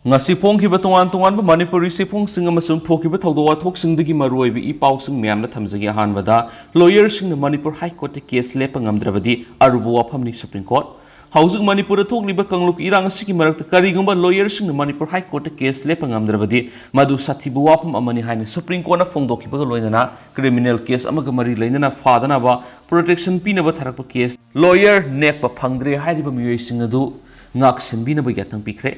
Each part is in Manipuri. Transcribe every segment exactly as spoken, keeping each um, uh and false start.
ꯉꯁꯤ ꯐꯣꯡꯈꯤꯕ ꯇꯣꯉꯥꯟ ꯇꯣꯉꯥꯟꯕ ꯃꯅꯤꯄꯨꯔꯤ ꯆꯦꯐꯣꯡꯁꯤꯡ ꯑꯃꯁꯨꯡ ꯊꯣꯛꯈꯤꯕ ꯊꯧꯗꯣꯛ ꯋꯥꯊꯣꯛꯁꯤꯡꯗꯒꯤ ꯃꯔꯨꯑꯣꯏꯕ ꯏ ꯄꯥꯎꯁꯤꯡ ꯃꯌꯥꯝꯗ ꯊꯝꯖꯒꯦ꯫ ꯑꯍꯥꯟꯕꯗ, ꯂꯣꯌꯔꯁꯤꯡꯅ ꯃꯅꯤꯄꯨꯔ ꯍꯥꯏ ꯀꯣꯔꯠꯇ ꯀꯦꯁ ꯂꯦꯞꯄ ꯉꯝꯗ꯭ꯔꯕꯗꯤ ꯑꯔꯨꯕ ꯋꯥꯐꯝꯅꯤ, ꯁꯨꯄ꯭ꯔꯤꯝ ꯀꯣꯔꯠ꯫ ꯍꯧꯖꯤꯛ ꯃꯅꯤꯄꯨꯔꯗ ꯊꯣꯛꯂꯤꯕ ꯀꯥꯡꯂꯨꯞꯀꯤ ꯏꯔꯥꯡ ꯑꯁꯤꯒꯤ ꯃꯔꯛꯇ ꯀꯔꯤꯒꯨꯝꯕ ꯂꯣꯌꯔꯁꯤꯡꯅ ꯃꯅꯤꯄꯨꯔ ꯍꯥꯏ ꯀꯣꯔꯠꯇ ꯀꯦꯁ ꯂꯦꯞꯄ ꯉꯝꯗ꯭ꯔꯕꯗꯤ ꯃꯗꯨ ꯁꯥꯊꯤꯕ ꯋꯥꯐꯝ ꯑꯃꯅꯤ ꯍꯥꯏꯅ ꯁꯨꯄ꯭ꯔꯤꯝ ꯀꯣꯔꯠꯅ ꯐꯣꯡꯗꯣꯛꯈꯤꯕꯒ ꯂꯣꯏꯅꯅ ꯀ꯭ꯔꯤꯃꯤꯅꯦꯜ ꯀꯦꯁ ꯑꯃꯒ ꯃꯔꯤ ꯂꯩꯅꯅ ꯐꯥꯗꯅꯕ ꯄ꯭ꯔꯣꯇꯦꯛꯁꯟ ꯄꯤꯅꯕ ꯊꯥꯔꯛꯄ ꯀꯦꯁ ꯂꯣꯌꯔ ꯅꯦꯛꯄ ꯐꯪꯗ꯭ꯔꯦ ꯍꯥꯏꯔꯤꯕ ꯃꯤꯑꯣꯏꯁꯤꯡ ꯑꯗꯨ ꯉꯥꯛꯁꯦꯟꯕꯤꯅꯕ ꯌꯥꯊꯪ ꯄꯤꯈ꯭ꯔꯦ꯫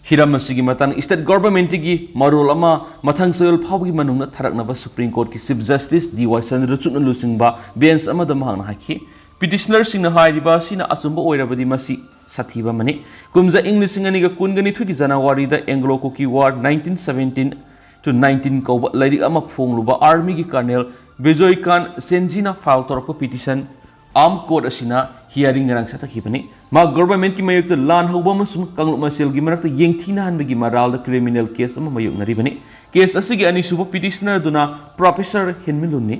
ꯍꯤꯔꯝ ꯑꯁꯤꯒꯤ ꯃꯇꯥꯡꯗ ꯁ꯭ꯇꯦꯠ ꯒꯣꯚꯔꯟꯃꯦꯟꯠꯇꯒꯤ ꯃꯔꯣꯜ ꯑꯃ ꯃꯊꯪ ꯆꯌꯣꯜ ꯐꯥꯎꯕꯒꯤ ꯃꯅꯨꯡꯗ ꯊꯥꯔꯛꯅꯕ ꯁꯨꯄ꯭ꯔꯤꯝ ꯀꯣꯔꯠꯀꯤ ꯆꯤꯐ ꯖꯁꯇꯤꯁ ꯗꯤ ꯋꯥꯏ ꯆꯟꯗ꯭ꯔꯆꯨꯗꯅ ꯂꯨꯆꯤꯡꯕ ꯕꯦꯟꯆ ꯑꯃꯗ ꯃꯍꯥꯛꯅ ꯍꯥꯏꯈꯤ꯫ ꯄꯤꯇꯤꯁꯅꯔꯁꯤꯡꯅ ꯍꯥꯏꯔꯤꯕ ꯑꯁꯤꯅ ꯑꯆꯨꯝꯕ ꯑꯣꯏꯔꯕꯗꯤ ꯃꯁꯤ ꯁꯥꯊꯤꯕ ꯑꯃꯅꯤ꯫ ꯀꯨꯝꯖꯥ ꯏꯪ ꯂꯤꯁꯤꯡ ꯑꯅꯤꯒ ꯀꯨꯟꯒ ꯅꯤꯊꯣꯏꯒꯤ ꯖꯅꯋꯥꯔꯤꯗ Anglo Kuki War nineteen seventeen to nineteen ꯀꯧꯕ ꯂꯥꯏꯔꯤꯛ ꯑꯃ ꯐꯣꯡꯂꯨꯕ ꯑꯥꯔꯃꯤꯒꯤ ꯀꯔꯅꯦꯜ ꯕꯤꯖꯣꯏꯀꯥꯟ ꯁꯦꯟꯖꯤꯅ ꯐꯥꯏꯜ ꯇꯧꯔꯛꯄ ꯄꯤꯇꯤꯁꯟ ꯑꯥꯔꯝ ꯀꯣꯔꯠ ꯑꯁꯤꯅ ꯍꯤꯌꯥꯔꯤꯡ ꯉꯔꯥꯡ ꯆꯠꯊꯈꯤꯕꯅꯤ꯫ ꯃꯍꯥꯛ ꯒꯣꯚꯔꯟꯃꯦꯟꯠꯀꯤ ꯃꯥꯌꯣꯛꯇ ꯂꯥꯟ ꯍꯧꯕ ꯑꯃꯁꯨꯡ ꯀꯥꯡꯂꯨꯞ ꯃꯁꯦꯜꯒꯤ ꯃꯔꯛꯇ ꯌꯦꯡꯊꯤꯅꯍꯟꯕꯒꯤ ꯃꯔꯥꯜꯗ ꯀ꯭ꯔꯤꯃꯤꯅꯦꯜ ꯀꯦꯁ ꯑꯃ ꯃꯥꯌꯣꯛꯅꯔꯤꯕꯅꯤ꯫ ꯀꯦꯁ ꯑꯁꯤꯒꯤ ꯑꯅꯤꯁꯨꯕ ꯄꯤꯇꯤꯁꯅꯔ ꯑꯗꯨꯅ ꯄ꯭ꯔꯣꯐꯦꯁꯔ ꯍꯤꯟꯃꯤꯟꯂꯨꯟꯅꯤ꯫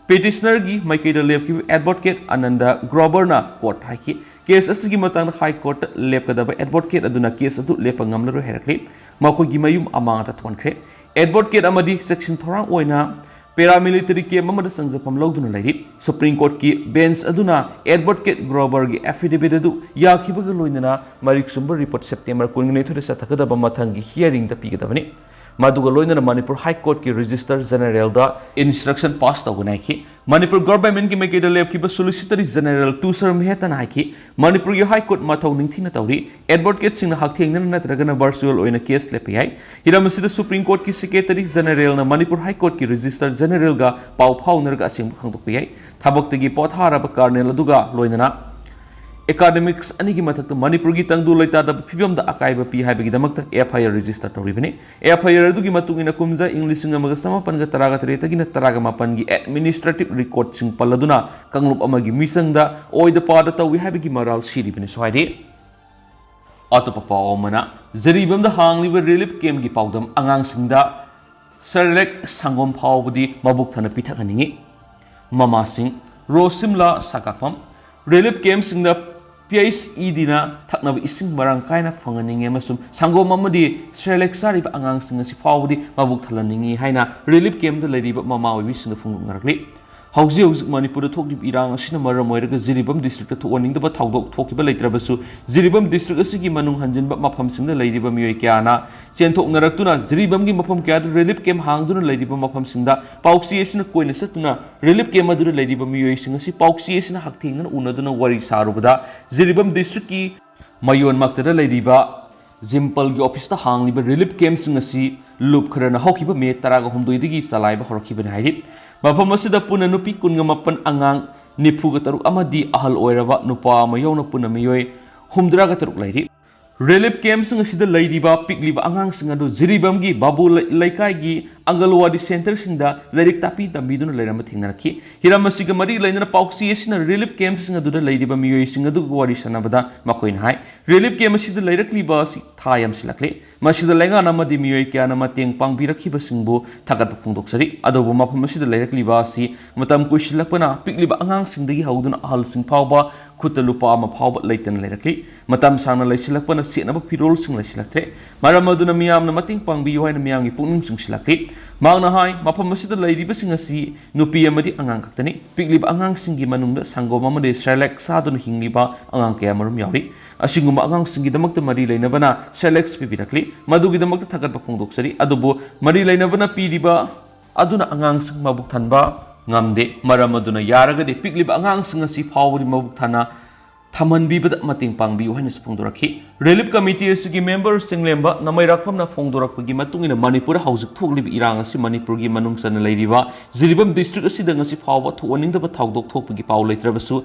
ꯄꯤꯇꯤꯁꯅꯔꯒꯤ ꯃꯥꯏꯀꯩꯗ ꯂꯦꯞꯈꯤꯕ ꯑꯦꯗꯚꯣꯀꯦꯠ ꯑꯅꯟꯗ ꯒ꯭ꯔꯣꯕꯔꯅ ꯀꯣꯔꯠ ꯍꯥꯏꯈꯤ꯫ ꯀꯦꯁ ꯑꯁꯤꯒꯤ ꯃꯇꯥꯡꯗ ꯍꯥꯏ ꯀꯣꯔꯠꯇ ꯂꯦꯞꯀꯗꯕ ꯑꯦꯗꯚꯣꯀꯦꯠ ꯑꯗꯨꯅ ꯀꯦꯁ ꯑꯗꯨ ꯂꯦꯞꯄ ꯉꯝꯂꯔꯣꯏ ꯍꯥꯏꯔꯛꯂꯤ꯫ ꯃꯈꯣꯏꯒꯤ ꯃꯌꯨꯝ ꯑꯃꯥꯡꯗ ꯊꯣꯟꯈ꯭ꯔꯦ꯫ ꯑꯦꯗꯚꯣꯀꯦꯠ ꯑꯃꯗꯤ ꯆꯦꯛꯁꯤꯟ ꯊꯧꯔꯥꯡ ꯑꯣꯏꯅ ꯄꯦꯔꯥꯃꯤꯂꯤꯇꯔꯤ ꯀꯦꯝꯞ ꯑꯃꯗ ꯆꯪꯖꯐꯝ ꯂꯧꯗꯨꯅ ꯂꯩꯔꯤ꯫ ꯁꯨꯄ꯭ꯔꯤꯝ ꯀꯣꯔꯠꯀꯤ ꯕꯦꯟꯆ ꯑꯗꯨꯅ ꯑꯦꯗꯚꯣꯀꯦꯠ ꯒ꯭ꯔꯣꯕꯔꯒꯤ ꯑꯦꯐꯤꯗꯦꯚꯤꯠ ꯑꯗꯨ ꯌꯥꯈꯤꯕꯒ ꯂꯣꯏꯅꯅ ꯃꯔꯤꯛ ꯆꯨꯝꯕ ꯔꯤꯄꯣꯔꯠ ꯁꯦꯞꯇꯦꯝꯕꯔ ꯀꯨꯟꯅꯤꯊꯣꯏꯗ ꯆꯠꯊꯒꯗꯕ ꯃꯊꯪꯒꯤ ꯍꯤꯌꯥꯔꯤꯡꯗ ꯄꯤꯒꯗꯕꯅꯤ꯫ ꯃꯗꯨꯒ ꯂꯣꯏꯅꯅ ꯃꯅꯤꯄꯨꯔ ꯍꯥꯏ ꯀꯣꯔꯠꯀꯤ ꯔꯦꯖꯤꯁꯇꯔ ꯖꯦꯅꯔꯦꯜꯗ ꯏꯟꯁꯇ꯭ꯔꯛꯁꯟ ꯄꯥꯁ ꯇꯧꯒꯅꯤ ꯍꯥꯏꯈꯤ꯫ ꯃꯅꯤꯄꯨꯔ ꯒꯣꯚꯔꯟꯃꯦꯟꯠꯀꯤ ꯃꯥꯏꯀꯩꯗ ꯂꯦꯞꯈꯤꯕ ꯁꯣꯂꯤꯁꯤꯇꯔꯤ ꯖꯦꯅꯔꯦꯜ ꯇꯨꯁꯔ ꯃꯦꯍꯇꯥꯅ ꯍꯥꯏꯈꯤ, ꯃꯅꯤꯄꯨꯔꯒꯤ ꯍꯥꯏ ꯀꯣꯔꯠ ꯃꯊꯧ ꯅꯤꯡꯊꯤꯅ ꯇꯧꯔꯤ꯫ ꯑꯦꯗꯚꯣꯀꯦꯠꯁꯤꯡꯅ ꯍꯛꯊꯦꯡꯅꯅ ꯅꯠꯇ꯭ꯔꯒꯅ ꯚꯔꯆꯨꯑꯦꯜ ꯑꯣꯏꯅ ꯀꯦꯁ ꯂꯦꯞꯄ ꯌꯥꯏ꯫ ꯍꯤꯔꯝ ꯑꯁꯤꯗ ꯁꯨꯄ꯭ꯔꯤꯝ ꯀꯣꯔꯠꯀꯤ ꯁꯦꯀ꯭ꯔꯦꯇꯔꯤ ꯖꯦꯅꯔꯦꯜꯅ ꯃꯅꯤꯄꯨꯔ ꯍꯥꯏ ꯀꯣꯔꯠꯀꯤ ꯔꯦꯖꯤꯁꯇꯔ ꯖꯦꯅꯔꯦꯜꯒ ꯄꯥꯎ ꯐꯥꯎꯅꯔꯒ ꯑꯁꯦꯡꯕ ꯈꯪꯗꯣꯛꯄ ꯌꯥꯏ꯫ ꯊꯕꯛꯇꯒꯤ ꯄꯣꯊꯥꯔꯕ ꯀꯔꯅꯦꯜ ꯑꯗꯨꯒ ꯂꯣꯏꯅꯅ ꯑꯦꯀꯥꯗꯦꯃꯤꯛꯁ ꯑꯅꯤꯒꯤ ꯃꯊꯛꯇ ꯃꯅꯤꯄꯨꯔꯒꯤ ꯇꯪꯗꯨ ꯂꯩꯇꯥꯗꯕ ꯐꯤꯕꯝꯗ ꯑꯀꯥꯏꯕ ꯄꯤ ꯍꯥꯏꯕꯒꯤꯗꯃꯛꯇ ꯑꯦꯐ ꯑꯥꯏ ꯑꯥꯔ ꯔꯦꯖꯤꯁꯇꯔ ꯇꯧꯔꯤꯕꯅꯤ꯫ ꯑꯦꯐ ꯑꯥꯏ ꯑꯥꯔ ꯑꯗꯨꯒꯤ ꯃꯇꯨꯡ ꯏꯟꯅ ꯀꯨꯝꯖꯥ ꯏꯪ ꯂꯤꯁꯤꯡ ꯑꯃꯒ ꯆꯃꯥꯄꯟꯒ ꯇꯔꯥꯒ ꯇꯔꯦꯠꯇꯒꯤꯅ ꯇꯔꯥꯒ ꯃꯥꯄꯟꯒꯤ ꯑꯦꯗꯃꯤꯅꯤꯁꯇ꯭ꯔꯦꯇꯤꯚ ꯔꯦꯀꯣꯔꯗꯁꯤꯡ ꯄꯜꯂꯗꯨꯅ ꯀꯥꯡꯂꯨꯞ ꯑꯃꯒꯤ ꯃꯤꯆꯪꯗ ꯑꯣꯏꯗ ꯄꯥꯗ ꯇꯧꯏ ꯍꯥꯏꯕꯒꯤ ꯃꯔꯥꯜ ꯁꯤꯔꯤꯕꯅꯤ ꯁ꯭ꯋꯥꯏꯗꯤ꯫ ꯑꯇꯣꯞꯄ ꯄꯥꯎ ꯑꯃꯅ, ꯖꯤꯔꯤꯕꯥꯝꯗ ꯍꯥꯡꯂꯤꯕ ꯔꯤꯂꯤꯐ ꯀꯦꯝꯞꯀꯤ ꯄꯥꯎꯗꯝ, ꯑꯉꯥꯡꯁꯤꯡꯗ ꯁꯦꯔꯦꯂꯦꯛ ꯁꯪꯒꯣꯝ ꯐꯥꯎꯕꯗꯤ ꯃꯕꯨꯛ ꯊꯟꯅ ꯄꯤꯊꯛꯍꯟꯅꯤꯡꯏ꯫ ꯃꯃꯥꯁꯤꯡ, ꯔꯣꯁꯤꯝꯂꯥ ꯁꯥꯀꯥꯐꯝ, ꯔꯤꯂꯤꯐ ꯀꯦꯝꯞꯁꯤꯡꯗ ꯄꯤ ꯑꯩꯆ ꯏ ꯗꯤꯅ ꯊꯛꯅꯕ ꯏꯁꯤꯡ ꯃꯔꯥꯡ ꯀꯥꯏꯅ ꯐꯪꯍꯟꯅꯤꯡꯉꯤ ꯑꯃꯁꯨꯡ ꯁꯪꯒꯣꯝ ꯑꯃꯗꯤ ꯁꯦꯔꯦꯂꯦꯛ ꯆꯥꯔꯤꯕ ꯑꯉꯥꯡꯁꯤꯡ ꯑꯁꯤ ꯐꯥꯎꯕꯗꯤ ꯃꯕꯨꯛ ꯊꯜꯍꯟꯅꯤꯡꯉꯤ ꯍꯥꯏꯅ ꯔꯤꯂꯤꯐ ꯀꯦꯝꯞꯇ ꯂꯩꯔꯤꯕ ꯃꯃꯥ ꯑꯣꯏꯕꯤꯁꯤꯡꯅ ꯐꯣꯡꯗꯣꯛꯅꯔꯛꯂꯤ꯫ ꯍꯧꯖꯤꯛ ꯍꯧꯖꯤꯛ ꯃꯅꯤꯄꯨꯔꯗ ꯊꯣꯛꯂꯤꯕ ꯏꯔꯥꯡ ꯑꯁꯤꯅ ꯃꯔꯝ ꯑꯣꯏꯔꯒ ꯖꯤꯔꯤꯕꯥꯝ ꯗꯤꯁꯇ꯭ꯔꯤꯛꯇ ꯊꯣꯛꯍꯟꯅꯤꯡꯗꯕ ꯊꯧꯗꯣꯛ ꯊꯣꯛꯈꯤꯕ ꯂꯩꯇ꯭ꯔꯕꯁꯨ, ꯖꯤꯔꯤꯕꯥꯝ ꯗꯤꯁꯇ꯭ꯔꯤꯛ ꯑꯁꯤꯒꯤ ꯃꯅꯨꯡ ꯍꯟꯖꯤꯟꯕ ꯃꯐꯝꯁꯤꯡꯗ ꯂꯩꯔꯤꯕ ꯃꯤꯑꯣꯏ ꯀꯌꯥꯅ ꯆꯦꯟꯊꯣꯛꯅꯔꯛꯇꯨꯅ ꯖꯤꯔꯤꯕꯥꯝꯒꯤ ꯃꯐꯝ ꯀꯌꯥꯗ ꯔꯤꯂꯤꯐ ꯀꯦꯝꯞ ꯍꯥꯡꯗꯨꯅ ꯂꯩꯔꯤꯕ ꯃꯐꯝꯁꯤꯡꯗ ꯄꯥꯎꯆꯦ ꯑꯁꯤꯅ ꯀꯣꯏꯅ ꯆꯠꯇꯨꯅ ꯔꯤꯂꯤꯐ ꯀꯦꯝꯞ ꯑꯗꯨꯗ ꯂꯩꯔꯤꯕ ꯃꯤꯑꯣꯏꯁꯤꯡ ꯑꯁꯤ ꯄꯥꯎꯆꯦ ꯑꯁꯤꯅ ꯍꯛꯊꯦꯡꯅꯅ ꯎꯅꯗꯨꯅ ꯋꯥꯔꯤ ꯁꯥꯔꯨꯕꯗ, ꯖꯤꯔꯤꯕꯥꯝ ꯗꯤꯁꯇ꯭ꯔꯤꯛꯀꯤ ꯃꯌꯣꯟꯃꯛꯇꯗ ꯂꯩꯔꯤꯕ ꯖꯤꯝꯄꯜꯒꯤ ꯑꯣꯐꯤꯁꯇ ꯍꯥꯡꯂꯤꯕ ꯔꯤꯂꯤꯐ ꯀꯦꯝꯞꯁꯤꯡ ꯑꯁꯤ ꯂꯨꯞ ꯈꯔꯅ ꯍꯧꯈꯤꯕ ꯃꯦ ꯇꯔꯥꯒ ꯍꯨꯝꯗꯣꯏꯗꯒꯤ ꯆꯂꯥꯏꯕ ꯍꯧꯔꯛꯈꯤꯕꯅꯤ ꯍꯥꯏꯔꯤ꯫ ꯃꯐꯝ ꯑꯁꯤꯗ ꯄꯨꯟꯅ ꯅꯨꯄꯤ ꯀꯨꯟꯒ ꯃꯥꯄꯟ, ꯑꯉꯥꯡ ꯅꯤꯐꯨꯒ ꯇꯔꯨꯛ ꯑꯃꯗꯤ ꯑꯍꯜ ꯑꯣꯏꯔꯕ ꯅꯨꯄꯥ ꯑꯃ ꯌꯥꯎꯅ ꯄꯨꯟꯅ ꯃꯤꯑꯣꯏ ꯍꯨꯝꯗ꯭ꯔꯥꯒ ꯇꯔꯨꯛ ꯂꯩꯔꯤ꯫ ꯔꯤꯂꯤꯐ ꯀꯦꯝꯞꯁꯤꯡ ꯑꯁꯤꯗ ꯂꯩꯔꯤꯕ ꯄꯤꯛꯂꯤꯕ ꯑꯉꯥꯡꯁꯤꯡ ꯑꯗꯨ ꯖꯤꯔꯤꯕꯥꯝꯒꯤ ꯕꯥꯕꯨ ꯂꯩ-, ꯂꯩꯀꯥꯏꯒꯤ ꯑꯪꯒꯜꯋꯥꯗꯤ ꯁꯦꯟꯇꯔꯁꯤꯡꯗ ꯂꯥꯏꯔꯤꯛ ꯇꯥꯛꯄꯤ ꯇꯝꯕꯤꯗꯨꯅ ꯂꯩꯔꯝꯕ ꯊꯦꯡꯅꯔꯛꯈꯤ꯫ ꯍꯤꯔꯝ ꯑꯁꯤꯒ ꯃꯔꯤ ꯂꯩꯅꯅ ꯄꯥꯎꯆꯦ ꯑꯁꯤꯅ ꯔꯤꯂꯤꯐ ꯀꯦꯝꯞꯁꯤꯡ ꯑꯗꯨꯗ ꯂꯩꯔꯤꯕ ꯃꯤꯑꯣꯏꯁꯤꯡ ꯑꯗꯨꯒ ꯋꯥꯔꯤ ꯁꯥꯟꯅꯕꯗ ꯃꯈꯣꯏꯅ ꯍꯥꯏ, ꯔꯤꯂꯤꯐ ꯀꯦꯝꯞ ꯑꯁꯤꯗ ꯂꯩꯔꯛꯂꯤꯕ ꯑꯁꯤ ꯊꯥ ꯌꯥꯝꯁꯤꯜꯂꯛꯂꯦ꯫ ꯃꯁꯤꯗ ꯂꯩꯉꯥꯛꯅ ꯑꯃꯗꯤ ꯃꯤꯑꯣꯏ ꯀꯌꯥꯅ ꯃꯇꯦꯡ ꯄꯥꯡꯕꯤꯔꯛꯈꯤꯕꯁꯤꯡꯕꯨ ꯊꯥꯒꯠꯄ ꯐꯣꯡꯗꯣꯛꯆꯔꯤ꯫ ꯑꯗꯨꯕꯨ ꯃꯐꯝ ꯑꯁꯤꯗ ꯂꯩꯔꯛꯂꯤꯕ ꯑꯁꯤ ꯃꯇꯝ ꯀꯨꯏꯁꯤꯜꯂꯛꯄꯅ ꯄꯤꯛꯂꯤꯕ ꯑꯉꯥꯡꯁꯤꯡꯗꯒꯤ ꯍꯧꯗꯨꯅ ꯑꯍꯜꯁꯤꯡ ꯐꯥꯎꯕ ꯈꯨꯠꯇ ꯂꯨꯄꯥ ꯑꯃ ꯐꯥꯎꯕ ꯂꯩꯇꯅ ꯂꯩꯔꯛꯂꯤ꯫ ꯃꯇꯝ ꯁꯥꯡꯅ ꯂꯩꯁꯤꯜꯂꯛꯄꯅ ꯁꯦꯠꯅꯕ ꯐꯤꯔꯣꯜꯁꯤꯡ ꯂꯩꯁꯤꯜꯂꯛꯇ꯭ꯔꯦ꯫ ꯃꯔꯝ ꯑꯗꯨꯅ ꯃꯤꯌꯥꯝꯅ ꯃꯇꯦꯡ ꯄꯥꯡꯕꯤꯌꯨ ꯍꯥꯏꯅ ꯃꯤꯌꯥꯝꯒꯤ ꯄꯨꯛꯅꯤꯡ ꯆꯤꯡꯁꯤꯜꯂꯛꯂꯤ꯫ ꯃꯍꯥꯛꯅ ꯍꯥꯏ, ꯃꯐꯝ ꯑꯁꯤꯗ ꯂꯩꯔꯤꯕꯁꯤꯡ ꯑꯁꯤ ꯅꯨꯄꯤ ꯑꯃꯗꯤ ꯑꯉꯥꯡ ꯈꯛꯇꯅꯤ꯫ ꯄꯤꯛꯂꯤꯕ ꯑꯉꯥꯡꯁꯤꯡꯒꯤ ꯃꯅꯨꯡꯗ ꯁꯪꯒꯣꯝ ꯑꯃꯗꯤ ꯁꯦꯔꯦꯂꯦꯛ ꯆꯥꯗꯨꯅ ꯍꯤꯡꯂꯤꯕ ꯑꯉꯥꯡ ꯀꯌꯥ ꯃꯔꯨꯝ ꯌꯥꯎꯔꯤ꯫ ꯑꯁꯤꯒꯨꯝꯕ ꯑꯉꯥꯡꯁꯤꯡꯒꯤꯗꯃꯛꯇ ꯃꯔꯤ ꯂꯩꯅꯕꯅ ꯁꯦꯔꯦꯂꯦꯛꯁ ꯄꯤꯕꯤꯔꯛꯂꯤ꯫ ꯃꯗꯨꯒꯤꯗꯃꯛꯇ ꯊꯥꯒꯠꯄ ꯐꯣꯡꯗꯣꯛꯆꯔꯤ꯫ ꯑꯗꯨꯕꯨ ꯃꯔꯤ ꯂꯩꯅꯕꯅ ꯄꯤꯔꯤꯕ ꯑꯗꯨꯅ ꯑꯉꯥꯡꯁꯤꯡ ꯃꯕꯨꯛ ꯊꯟꯕ ꯉꯝꯗꯦ꯫ ꯃꯔꯝ ꯑꯗꯨꯅ ꯌꯥꯔꯒꯗꯤ ꯄꯤꯛꯂꯤꯕ ꯑꯉꯥꯡꯁꯤꯡ ꯑꯁꯤ ꯐꯥꯎꯕꯗꯤ ꯃꯕꯨꯛ ꯊꯟꯅ ꯊꯝꯍꯟꯕꯤꯕꯗ ꯃꯇꯦꯡ ꯄꯥꯡꯕꯤꯌꯨ ꯍꯥꯏꯅꯁꯨ ꯐꯣꯡꯗꯣꯔꯛꯈꯤ꯫ ꯔꯤꯂꯤꯐ ꯀꯃꯤꯇꯤ ꯑꯁꯤꯒꯤ ꯃꯦꯝꯕꯔ ꯆꯤꯡꯂꯦꯝꯕ ꯅꯃꯩꯔꯥꯛꯄꯝꯅ ꯐꯣꯡꯗꯣꯔꯛꯄꯒꯤ ꯃꯇꯨꯡ ꯏꯟꯅ ꯃꯅꯤꯄꯨꯔꯗ ꯍꯧꯖꯤꯛ ꯊꯣꯛꯂꯤꯕ ꯏꯔꯥꯡ ꯑꯁꯤ ꯃꯅꯤꯄꯨꯔꯒꯤ ꯃꯅꯨꯡ ꯆꯟꯅ ꯂꯩꯔꯤꯕ ꯖꯤꯔꯤꯕꯥꯝ ꯗꯤꯁꯇ꯭ꯔꯤꯛ ꯑꯁꯤꯗ ꯉꯁꯤ ꯐꯥꯎꯕ ꯊꯣꯛꯍꯟꯅꯤꯡꯗꯕ ꯊꯧꯗꯣꯛ ꯊꯣꯛꯄꯒꯤ ꯄꯥꯎ ꯂꯩꯇ꯭ꯔꯕꯁꯨ,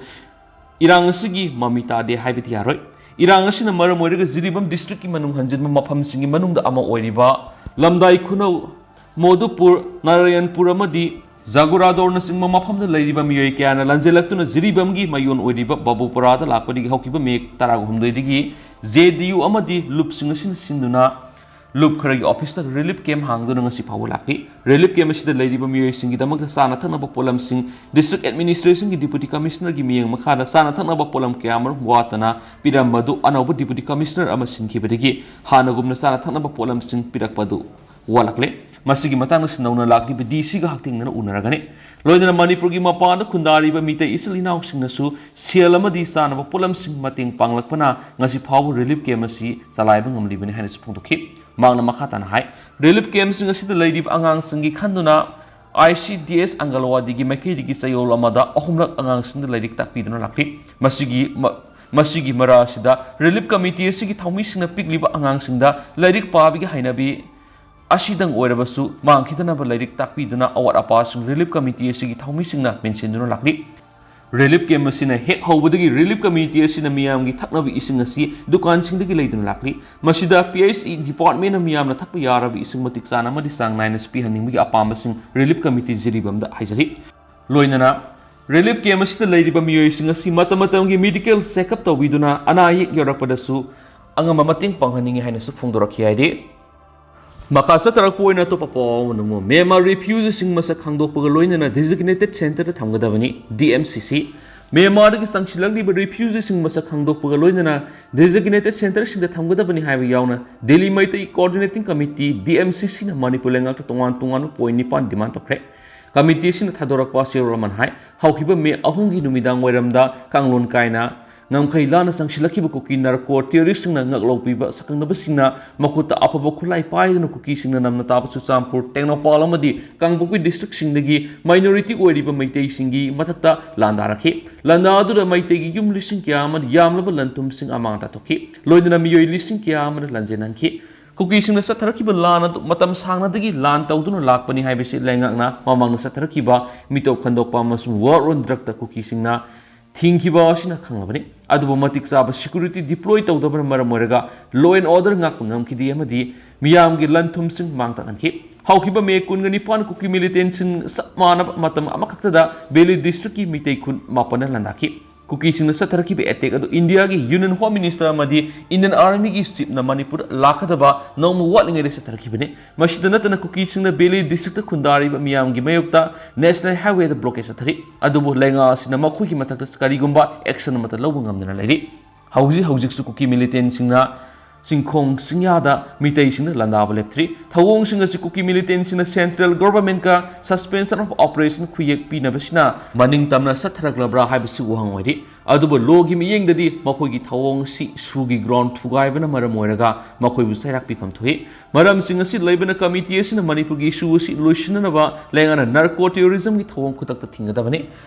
ꯏꯔꯥꯡ ꯑꯁꯤꯒꯤ ꯃꯃꯤ ꯇꯥꯗꯦ ꯍꯥꯏꯕꯗꯤ ꯌꯥꯔꯣꯏ꯫ ꯏꯔꯥꯡ ꯑꯁꯤꯅ ꯃꯔꯝ ꯑꯣꯏꯔꯒ ꯖꯤꯔꯤꯕꯥꯝ ꯗꯤꯁꯇ꯭ꯔꯤꯛꯀꯤ ꯃꯅꯨꯡ ꯍꯟꯖꯤꯟꯕ ꯃꯐꯝꯁꯤꯡꯒꯤ ꯃꯅꯨꯡꯗ ꯑꯃ ꯑꯣꯏꯔꯤꯕ ꯂꯝꯗꯥꯏ ꯈꯨꯅꯧ, ꯃꯣꯗꯨꯄꯨꯔ, ꯅꯥꯔꯥꯌꯟꯄꯨꯔ ꯑꯃꯗꯤ ꯖꯥꯒꯨꯔꯥꯗꯣꯔꯅꯆꯤꯡꯕ ꯃꯐꯝꯗ ꯂꯩꯔꯤꯕ ꯃꯤꯑꯣꯏ ꯀꯌꯥꯅ ꯂꯥꯟꯖꯦꯜꯂꯛꯇꯨꯅ ꯖꯤꯔꯤꯕꯥꯝꯒꯤ ꯃꯌꯣꯟ ꯑꯣꯏꯔꯤꯕ ꯕꯥꯕꯨꯄꯨꯔꯥꯗ ꯂꯥꯛꯄꯗꯒꯤ ꯍꯧꯈꯤꯕ ꯃꯦ ꯇꯔꯥꯒ ꯍꯨꯝꯗꯣꯏꯗꯒꯤ ꯖꯦ ꯗꯤ ꯌꯨ ꯑꯃꯗꯤ ꯂꯨꯞꯁꯤꯡ ꯑꯁꯤꯅ ꯁꯤꯟꯗꯨꯅ ꯂꯨꯞ ꯈꯔꯒꯤ ꯑꯣꯐꯤꯁꯇ ꯔꯤꯂꯤꯐ ꯀꯦꯝꯞ ꯍꯥꯡꯗꯨꯅ ꯉꯁꯤ ꯐꯥꯎꯕ ꯂꯥꯛꯂꯤ꯫ ꯔꯤꯂꯤꯐ ꯀꯦꯝꯞ ꯑꯁꯤꯗ ꯂꯩꯔꯤꯕ ꯃꯤꯑꯣꯏꯁꯤꯡꯒꯤꯗꯃꯛꯇ ꯆꯥꯅ ꯊꯛꯅꯕ ꯄꯣꯠꯂꯝꯁꯤꯡ, ꯗꯤꯁꯇ꯭ꯔꯤꯛ ꯑꯦꯗꯃꯤꯅꯤꯁꯇ꯭ꯔꯦꯁꯟꯒꯤ ꯗꯤꯄꯨꯇꯤ ꯀꯃꯤꯁꯅꯔꯒꯤ ꯃꯤꯠꯌꯦꯡ ꯃꯈꯥꯗ ꯆꯥꯅ ꯊꯛꯅꯕ ꯄꯣꯠꯂꯝ ꯀꯌꯥ ꯑꯃꯔꯣꯝ ꯋꯥꯠꯇꯅ ꯄꯤꯔꯝꯕ ꯑꯗꯨ ꯑꯅꯧꯕ ꯗꯤꯄꯨꯇꯤ ꯀꯃꯤꯁꯅꯔ ꯑꯃ ꯁꯤꯟꯈꯤꯕꯗꯒꯤ ꯍꯥꯟꯅꯒꯨꯝꯅ ꯆꯥꯅ ꯊꯛꯅꯕ ꯄꯣꯠꯂꯝꯁꯤꯡ ꯄꯤꯔꯛꯄ ꯑꯗꯨ ꯋꯥꯠꯂꯛꯂꯦ꯫ ꯃꯁꯤꯒꯤ ꯃꯇꯥꯡꯗ ꯁꯤꯟꯅꯧꯅ ꯂꯥꯛꯂꯤꯕ ꯗꯤ ꯁꯤꯒ ꯍꯛꯊꯦꯡꯅꯅ ꯎꯅꯔꯒꯅꯤ꯫ ꯂꯣꯏꯅꯅ ꯃꯅꯤꯄꯨꯔꯒꯤ ꯃꯄꯥꯟꯗ ꯈꯨꯟꯗꯥꯔꯤꯕ ꯃꯤꯇꯩ ꯏꯆꯤꯜ ꯏꯅꯥꯎꯁꯤꯡꯅꯁꯨ ꯁꯦꯜ ꯑꯃꯗꯤ ꯆꯥꯅꯕ ꯄꯣꯠꯂꯝꯁꯤꯡ ꯃꯇꯦꯡ ꯄꯥꯡꯂꯛꯄꯅ ꯉꯁꯤ ꯐꯥꯎꯕ ꯔꯤꯂꯤꯐ ꯀꯦꯝꯞ ꯑꯁꯤ ꯆꯂꯥꯏꯕ ꯉꯝꯂꯤꯕꯅꯤ ꯍꯥꯏꯅꯁꯨ ꯐꯣꯡꯗꯣꯛꯈꯤ꯫ ꯃꯍꯥꯛꯅ ꯃꯈꯥ ꯇꯥꯅ ꯍꯥꯏ, ꯔꯤꯂꯤꯐ ꯀꯦꯝꯞꯁꯤꯡ ꯑꯁꯤꯗ ꯂꯩꯔꯤꯕ ꯑꯉꯥꯡꯁꯤꯡꯒꯤ ꯈꯟꯗꯨꯅ ꯑꯥꯏ ꯁꯤ ꯗꯤ ꯑꯦꯁ ꯑꯪꯒꯜꯋꯥꯗꯤꯒꯤ ꯃꯥꯏꯀꯩꯗꯒꯤ ꯆꯌꯣꯜ ꯑꯃꯗ ꯑꯍꯨꯝꯂꯛ ꯑꯉꯥꯡꯁꯤꯡꯗ ꯂꯥꯏꯔꯤꯛ ꯇꯥꯛꯄꯤꯗꯨꯅ ꯂꯥꯛꯂꯤ꯫ ꯃꯁꯤꯒꯤ ꯃ-, ꯃꯁꯤꯒꯤ ꯃꯔꯥ ꯑꯁꯤꯗ ꯔꯤꯂꯤꯐ ꯀꯃꯤꯇꯤ ꯑꯁꯤꯒꯤ ꯊꯧꯃꯤꯁꯤꯡꯅ ꯄꯤꯛꯂꯤꯕ ꯑꯉꯥꯡꯁꯤꯡꯗ ꯂꯥꯏꯔꯤꯛ ꯄꯥꯕꯒꯤ ꯍꯩꯅꯕꯤ ꯑꯁꯤꯗꯪ ꯑꯣꯏꯔꯕꯁꯨ ꯃꯥꯡꯈꯤꯗꯅꯕ ꯂꯥꯏꯔꯤꯛ ꯇꯥꯛꯄꯤꯗꯨꯅ ꯑꯋꯥꯠ ꯑꯄꯥꯁꯤꯡ ꯔꯤꯂꯤꯐ ꯀꯃꯤꯇꯤ ꯑꯁꯤꯒꯤ ꯊꯧꯃꯤꯁꯤꯡꯅ ꯃꯦꯟꯁꯤꯟꯗꯨꯅ ꯂꯥꯛꯂꯤ꯫ ꯔꯤꯂꯤꯐ ꯀꯦꯝꯞ ꯑꯁꯤꯅ ꯍꯦꯛ ꯍꯧꯕꯗꯒꯤ ꯔꯤꯂꯤꯐ ꯀꯃꯤꯇꯤ ꯑꯁꯤꯅ ꯃꯤꯌꯥꯝꯒꯤ ꯊꯛꯅꯕ ꯏꯁꯤꯡ ꯑꯁꯤ ꯗꯨꯀꯥꯟꯁꯤꯡꯗꯒꯤ ꯂꯩꯗꯨꯅ ꯂꯥꯛꯂꯤ꯫ ꯃꯁꯤꯗ ꯄꯤ ꯑꯩꯆ ꯏ ꯗꯤꯄꯥꯔꯠꯃꯦꯟꯅ ꯃꯤꯌꯥꯝꯅ ꯊꯛꯄ ꯌꯥꯔꯕ ꯏꯁꯤꯡ ꯃꯇꯤꯛ ꯆꯥꯅ ꯑꯃꯗꯤ ꯆꯥꯡ ꯅꯥꯏꯅꯁꯨ ꯄꯤꯍꯟꯅꯤꯡꯕꯒꯤ ꯑꯄꯥꯝꯕꯁꯤꯡ ꯔꯤꯂꯤꯐ ꯀꯃꯤꯇꯤ ꯖꯤꯔꯤꯕꯥꯝꯗ ꯍꯥꯏꯖꯔꯤ꯫ ꯂꯣꯏꯅꯅ ꯔꯤꯂꯤꯐ ꯀꯦꯝꯞ ꯑꯁꯤꯗ ꯂꯩꯔꯤꯕ ꯃꯤꯑꯣꯏꯁꯤꯡ ꯑꯁꯤ ꯃꯇꯝ ꯃꯇꯝꯒꯤ ꯃꯦꯗꯤꯀꯦꯜ ꯆꯦꯛꯑꯞ ꯇꯧꯕꯤꯗꯨꯅ ꯑꯅꯥ ꯑꯌꯦꯛ ꯌꯧꯔꯛꯄꯗꯁꯨ ꯑꯉꯝꯕ ꯃꯇꯦꯡ ꯄꯥꯡꯍꯟꯅꯤꯡꯏ ꯍꯥꯏꯅꯁꯨ ꯐꯣꯡꯗꯣꯔꯛꯈꯤ ꯍꯥꯏꯔꯤ꯫ ꯃꯈꯥ ꯆꯠꯊꯔꯛꯄ ꯑꯣꯏꯅ ꯑꯇꯣꯞꯄ ꯄꯥꯎ ꯑꯃꯅ ꯑꯃꯨꯛ ꯃ꯭ꯌꯥꯟꯃꯥꯔ ꯔꯤꯐ꯭ꯌꯨꯖꯤꯁꯤꯡ ꯃꯁꯛ ꯈꯪꯗꯣꯛꯄꯒ ꯂꯣꯏꯅꯅ ꯗꯤꯖꯤꯒꯅꯦꯇꯦꯗ ꯁꯦꯟꯇꯔꯗ ꯊꯝꯒꯗꯕꯅꯤ, ꯗꯤ ꯑꯦꯝ ꯁꯤ ꯁꯤ꯫ ꯃ꯭ꯌꯥꯟꯃꯥꯔꯗꯒꯤ ꯆꯪꯁꯤꯜꯂꯛꯂꯤꯕ ꯔꯤꯐ꯭ꯌꯨꯖꯤꯁꯤꯡ ꯃꯁꯛ ꯈꯪꯗꯣꯛꯄꯒ ꯂꯣꯏꯅꯅ ꯗꯤꯖꯤꯒꯅꯦꯇꯦꯗ ꯁꯦꯟꯇꯔꯁꯤꯡꯗ ꯊꯝꯒꯗꯕꯅꯤ ꯍꯥꯏꯕ ꯌꯥꯎꯅ Delhi Meitei coordinating committee, D M C ꯁꯤꯅ ꯃꯅꯤꯄꯨꯔ ꯂꯩꯉꯥꯛꯇ ꯇꯣꯉꯥꯟ ꯇꯣꯉꯥꯟꯕ ꯄꯣꯏꯟꯠ ꯅꯤꯄꯥꯟ ꯗꯤꯃꯥꯟ ꯇꯧꯈ꯭ꯔꯦ꯫ ꯀꯃꯤꯇꯤ ꯑꯁꯤꯅ ꯊꯥꯗꯣꯔꯛꯄ ꯆꯦꯔꯣꯜ ꯑꯃꯅ ꯍꯥꯏ, ꯍꯧꯈꯤꯕ ꯃꯦ ꯑꯍꯨꯝꯒꯤ ꯅꯨꯃꯤꯗꯥꯡ ꯋꯥꯏꯔꯝꯗ ꯀꯥꯡꯂꯣꯟ ꯀꯥꯏꯅ ꯉꯝꯈꯩ ꯂꯥꯟꯅ ꯆꯪꯁꯤꯜꯂꯛꯈꯤꯕ ꯀꯨꯀꯤ ꯅꯥꯔꯀꯣ ꯇꯦꯔꯣꯔꯤꯁꯁꯤꯡꯅ ꯉꯛꯂꯧꯕꯤꯕ ꯁꯛꯈꯪꯅꯕꯁꯤꯡꯅ ꯃꯈꯨꯠꯇ ꯑꯐꯕ ꯈꯨꯠꯂꯥꯏ ꯄꯥꯏꯗꯨꯅ ꯀꯨꯀꯤꯁꯤꯡꯅ ꯅꯝꯅ ꯇꯥꯕ ꯆꯨꯔꯆꯥꯟꯄꯨꯔ, ꯇꯦꯡꯅꯧꯄꯥꯜ ꯑꯃꯗꯤ ꯀꯥꯡꯄꯣꯛꯄꯤ ꯗꯤꯁꯇ꯭ꯔꯤꯛꯁꯤꯡꯗꯒꯤ ꯃꯥꯏꯅꯣꯔꯤꯇꯤ ꯑꯣꯏꯔꯤꯕ ꯃꯩꯇꯩꯁꯤꯡꯒꯤ ꯃꯊꯛꯇ ꯂꯥꯟꯗꯥꯔꯛꯈꯤ꯫ ꯂꯥꯟꯗꯥ ꯑꯗꯨꯗ ꯃꯩꯇꯩꯒꯤ ꯌꯨꯝ ꯂꯤꯁꯤꯡ ꯀꯌꯥ ꯑꯃꯗꯤ ꯌꯥꯝꯂꯕ ꯂꯟ ꯊꯨꯝꯁꯤꯡ ꯑꯃꯥꯡ ꯇꯥꯊꯣꯛꯈꯤ꯫ ꯂꯣꯏꯅꯅ ꯃꯤꯑꯣꯏ ꯂꯤꯁꯤꯡ ꯀꯌꯥ ꯑꯃꯅ ꯂꯟꯖꯦꯟ ꯍꯟꯈꯤ꯫ ꯀꯨꯀꯤꯁꯤꯡꯅ ꯆꯠꯊꯔꯛꯈꯤꯕ ꯂꯥꯟ ꯑꯗꯨ ꯃꯇꯝ ꯁꯥꯡꯅꯗꯒꯤ ꯂꯥꯟ ꯇꯧꯗꯨꯅ ꯂꯥꯛꯄꯅꯤ ꯍꯥꯏꯕꯁꯤ ꯂꯩꯉꯥꯛꯅ ꯃꯃꯥꯡꯗ ꯆꯠꯊꯔꯛꯈꯤꯕ ꯃꯤꯇꯣꯞ ꯈꯟꯗꯣꯛꯄ ꯑꯃꯁꯨꯡ ꯋꯥꯔ ꯑꯣꯟ ꯗ꯭ꯔꯒꯇ ꯀꯨꯀꯤꯁꯤꯡꯅ ꯊꯤꯡꯈꯤꯕ ꯑꯁꯤꯅ ꯈꯪꯂꯕꯅꯤ꯫ ꯑꯗꯨꯕꯨ ꯃꯇꯤꯛ ꯆꯥꯕ ꯁꯦꯀ꯭ꯌꯨꯔꯤꯇꯤ ꯗꯤꯄ꯭ꯂꯣꯏ ꯇꯧꯗꯕꯅ ꯃꯔꯝ ꯑꯣꯏꯔꯒ ꯂꯣ ꯑꯦꯟ ꯑꯣꯔꯗꯔ ꯉꯥꯛꯄ ꯉꯝꯈꯤꯗꯦ ꯑꯃꯗꯤ ꯃꯤꯌꯥꯝꯒꯤ ꯂꯟ ꯊꯨꯝꯁꯤꯡ ꯃꯥꯡ ꯇꯥꯛꯍꯟꯈꯤ꯫ ꯍꯧꯈꯤꯕ ꯃꯦ ꯀꯨꯟꯒ ꯅꯤꯄꯥꯟ ꯀꯨꯀꯤ ꯃꯤꯂꯤꯇꯦꯟꯁꯤꯡ ꯆꯞ ꯃꯥꯟꯅꯕ ꯃꯇꯝ ꯑꯃꯈꯛꯇꯗ ꯕꯦꯂꯤ ꯗꯤꯁꯇ꯭ꯔꯤꯛꯀꯤ ꯃꯤꯇꯩ ꯈꯨꯟ ꯃꯥꯄꯟꯅ ꯂꯥꯟꯗꯥꯈꯤ꯫ ꯀꯨꯀꯤꯁꯤꯡꯅ ꯆꯠꯊꯔꯛꯈꯤꯕ ꯑꯦꯇꯦꯛ ꯑꯗꯨ ꯏꯟꯗꯤꯌꯥꯒꯤ ꯌꯨꯅꯤꯌꯟ ꯍꯣꯝ ꯃꯤꯅꯤꯁꯇꯔ ꯑꯃꯗꯤ ꯏꯟꯗꯤꯌꯟ ꯑꯥꯔꯃꯤꯒꯤ ꯆꯤꯞꯅ ꯃꯅꯤꯄꯨꯔꯗ ꯂꯥꯛꯀꯗꯕ ꯅꯣꯡꯃ ꯋꯥꯠꯂꯤꯉꯩꯗ ꯆꯠꯊꯔꯛꯈꯤꯕꯅꯤ꯫ ꯃꯁꯤꯗ ꯅꯠꯇꯅ ꯀꯨꯀꯤꯁꯤꯡꯅ ꯕꯦꯂꯤ ꯗꯤꯁꯇ꯭ꯔꯤꯛꯇ ꯈꯨꯟꯗꯥꯔꯤꯕ ꯃꯤꯌꯥꯝꯒꯤ ꯃꯥꯌꯣꯛꯇ ꯅꯦꯁꯅꯦꯜ ꯍꯥꯏꯋꯦꯗ ꯕ꯭ꯂꯣꯀꯦꯗ ꯆꯠꯊꯔꯤ꯫ ꯑꯗꯨꯕꯨ ꯂꯩꯉꯥꯛ ꯑꯁꯤꯅ ꯃꯈꯣꯏꯒꯤ ꯃꯊꯛꯇ ꯀꯔꯤꯒꯨꯝꯕ ꯑꯦꯛꯁꯟ ꯑꯃꯠꯇ ꯂꯧꯕ ꯉꯝꯗꯅ ꯂꯩꯔꯤ꯫ ꯍꯧꯖꯤꯛ ꯍꯧꯖꯤꯛꯁꯨ ꯀꯨꯀꯤ ꯃꯤꯂꯤꯇꯦꯟꯁꯤꯡꯅ ꯆꯤꯡꯈꯣꯡ ꯆꯤꯡꯌꯥꯗ ꯃꯤꯇꯩꯁꯤꯡꯅ ꯂꯥꯟꯗꯥꯕ ꯂꯦꯞꯇ꯭ꯔꯤ꯫ ꯊꯧꯑꯣꯡꯁꯤꯡ ꯑꯁꯤ ꯀꯨꯀꯤ ꯃꯤꯂꯤꯇꯦꯟꯁꯤꯡꯅ ꯁꯦꯟꯇ꯭ꯔꯦꯜ ꯒꯣꯚꯔꯟꯃꯦꯟꯠꯀ ꯁꯁꯄꯦꯟꯁꯟ ꯑꯣꯐ ꯑꯣꯄꯔꯦꯁꯟ ꯈꯨꯌꯦꯛ ꯄꯤꯅꯕꯁꯤꯅ ꯃꯅꯤꯡ ꯇꯝꯅ ꯆꯠꯊꯔꯛꯂꯕ꯭ꯔꯥ ꯍꯥꯏꯕꯁꯤ ꯋꯥꯍꯪ ꯑꯣꯏꯔꯤ꯫ ꯑꯗꯨꯕꯨ ꯂꯣꯒꯤ ꯃꯤꯠꯌꯦꯡꯗꯗꯤ ꯃꯈꯣꯏꯒꯤ ꯊꯧꯑꯣꯡ ꯑꯁꯤ ꯏꯁꯨꯒꯤ ꯒ꯭ꯔꯥꯎꯟ ꯊꯨꯒꯥꯏꯕꯅ ꯃꯔꯝ ꯑꯣꯏꯔꯒ ꯃꯈꯣꯏꯕꯨ ꯆꯩꯔꯥꯛ ꯄꯤꯐꯝ ꯊꯣꯛꯏ꯫ ꯃꯔꯝꯁꯤꯡ ꯑꯁꯤ ꯂꯩꯕꯅ ꯀꯃꯤꯇꯤ ꯑꯁꯤꯅ ꯃꯅꯤꯄꯨꯔꯒꯤ ꯏꯁꯨ ꯑꯁꯤ ꯂꯣꯏꯁꯤꯟꯅꯅꯕ ꯂꯩꯉꯥꯛꯅ ꯅꯥꯔꯀꯣ ꯇꯦꯔꯣꯔꯤꯖꯝꯒꯤ ꯊꯧꯑꯣꯡ ꯈꯨꯗꯛꯇ ꯊꯤꯡꯒꯗꯕꯅꯤ꯫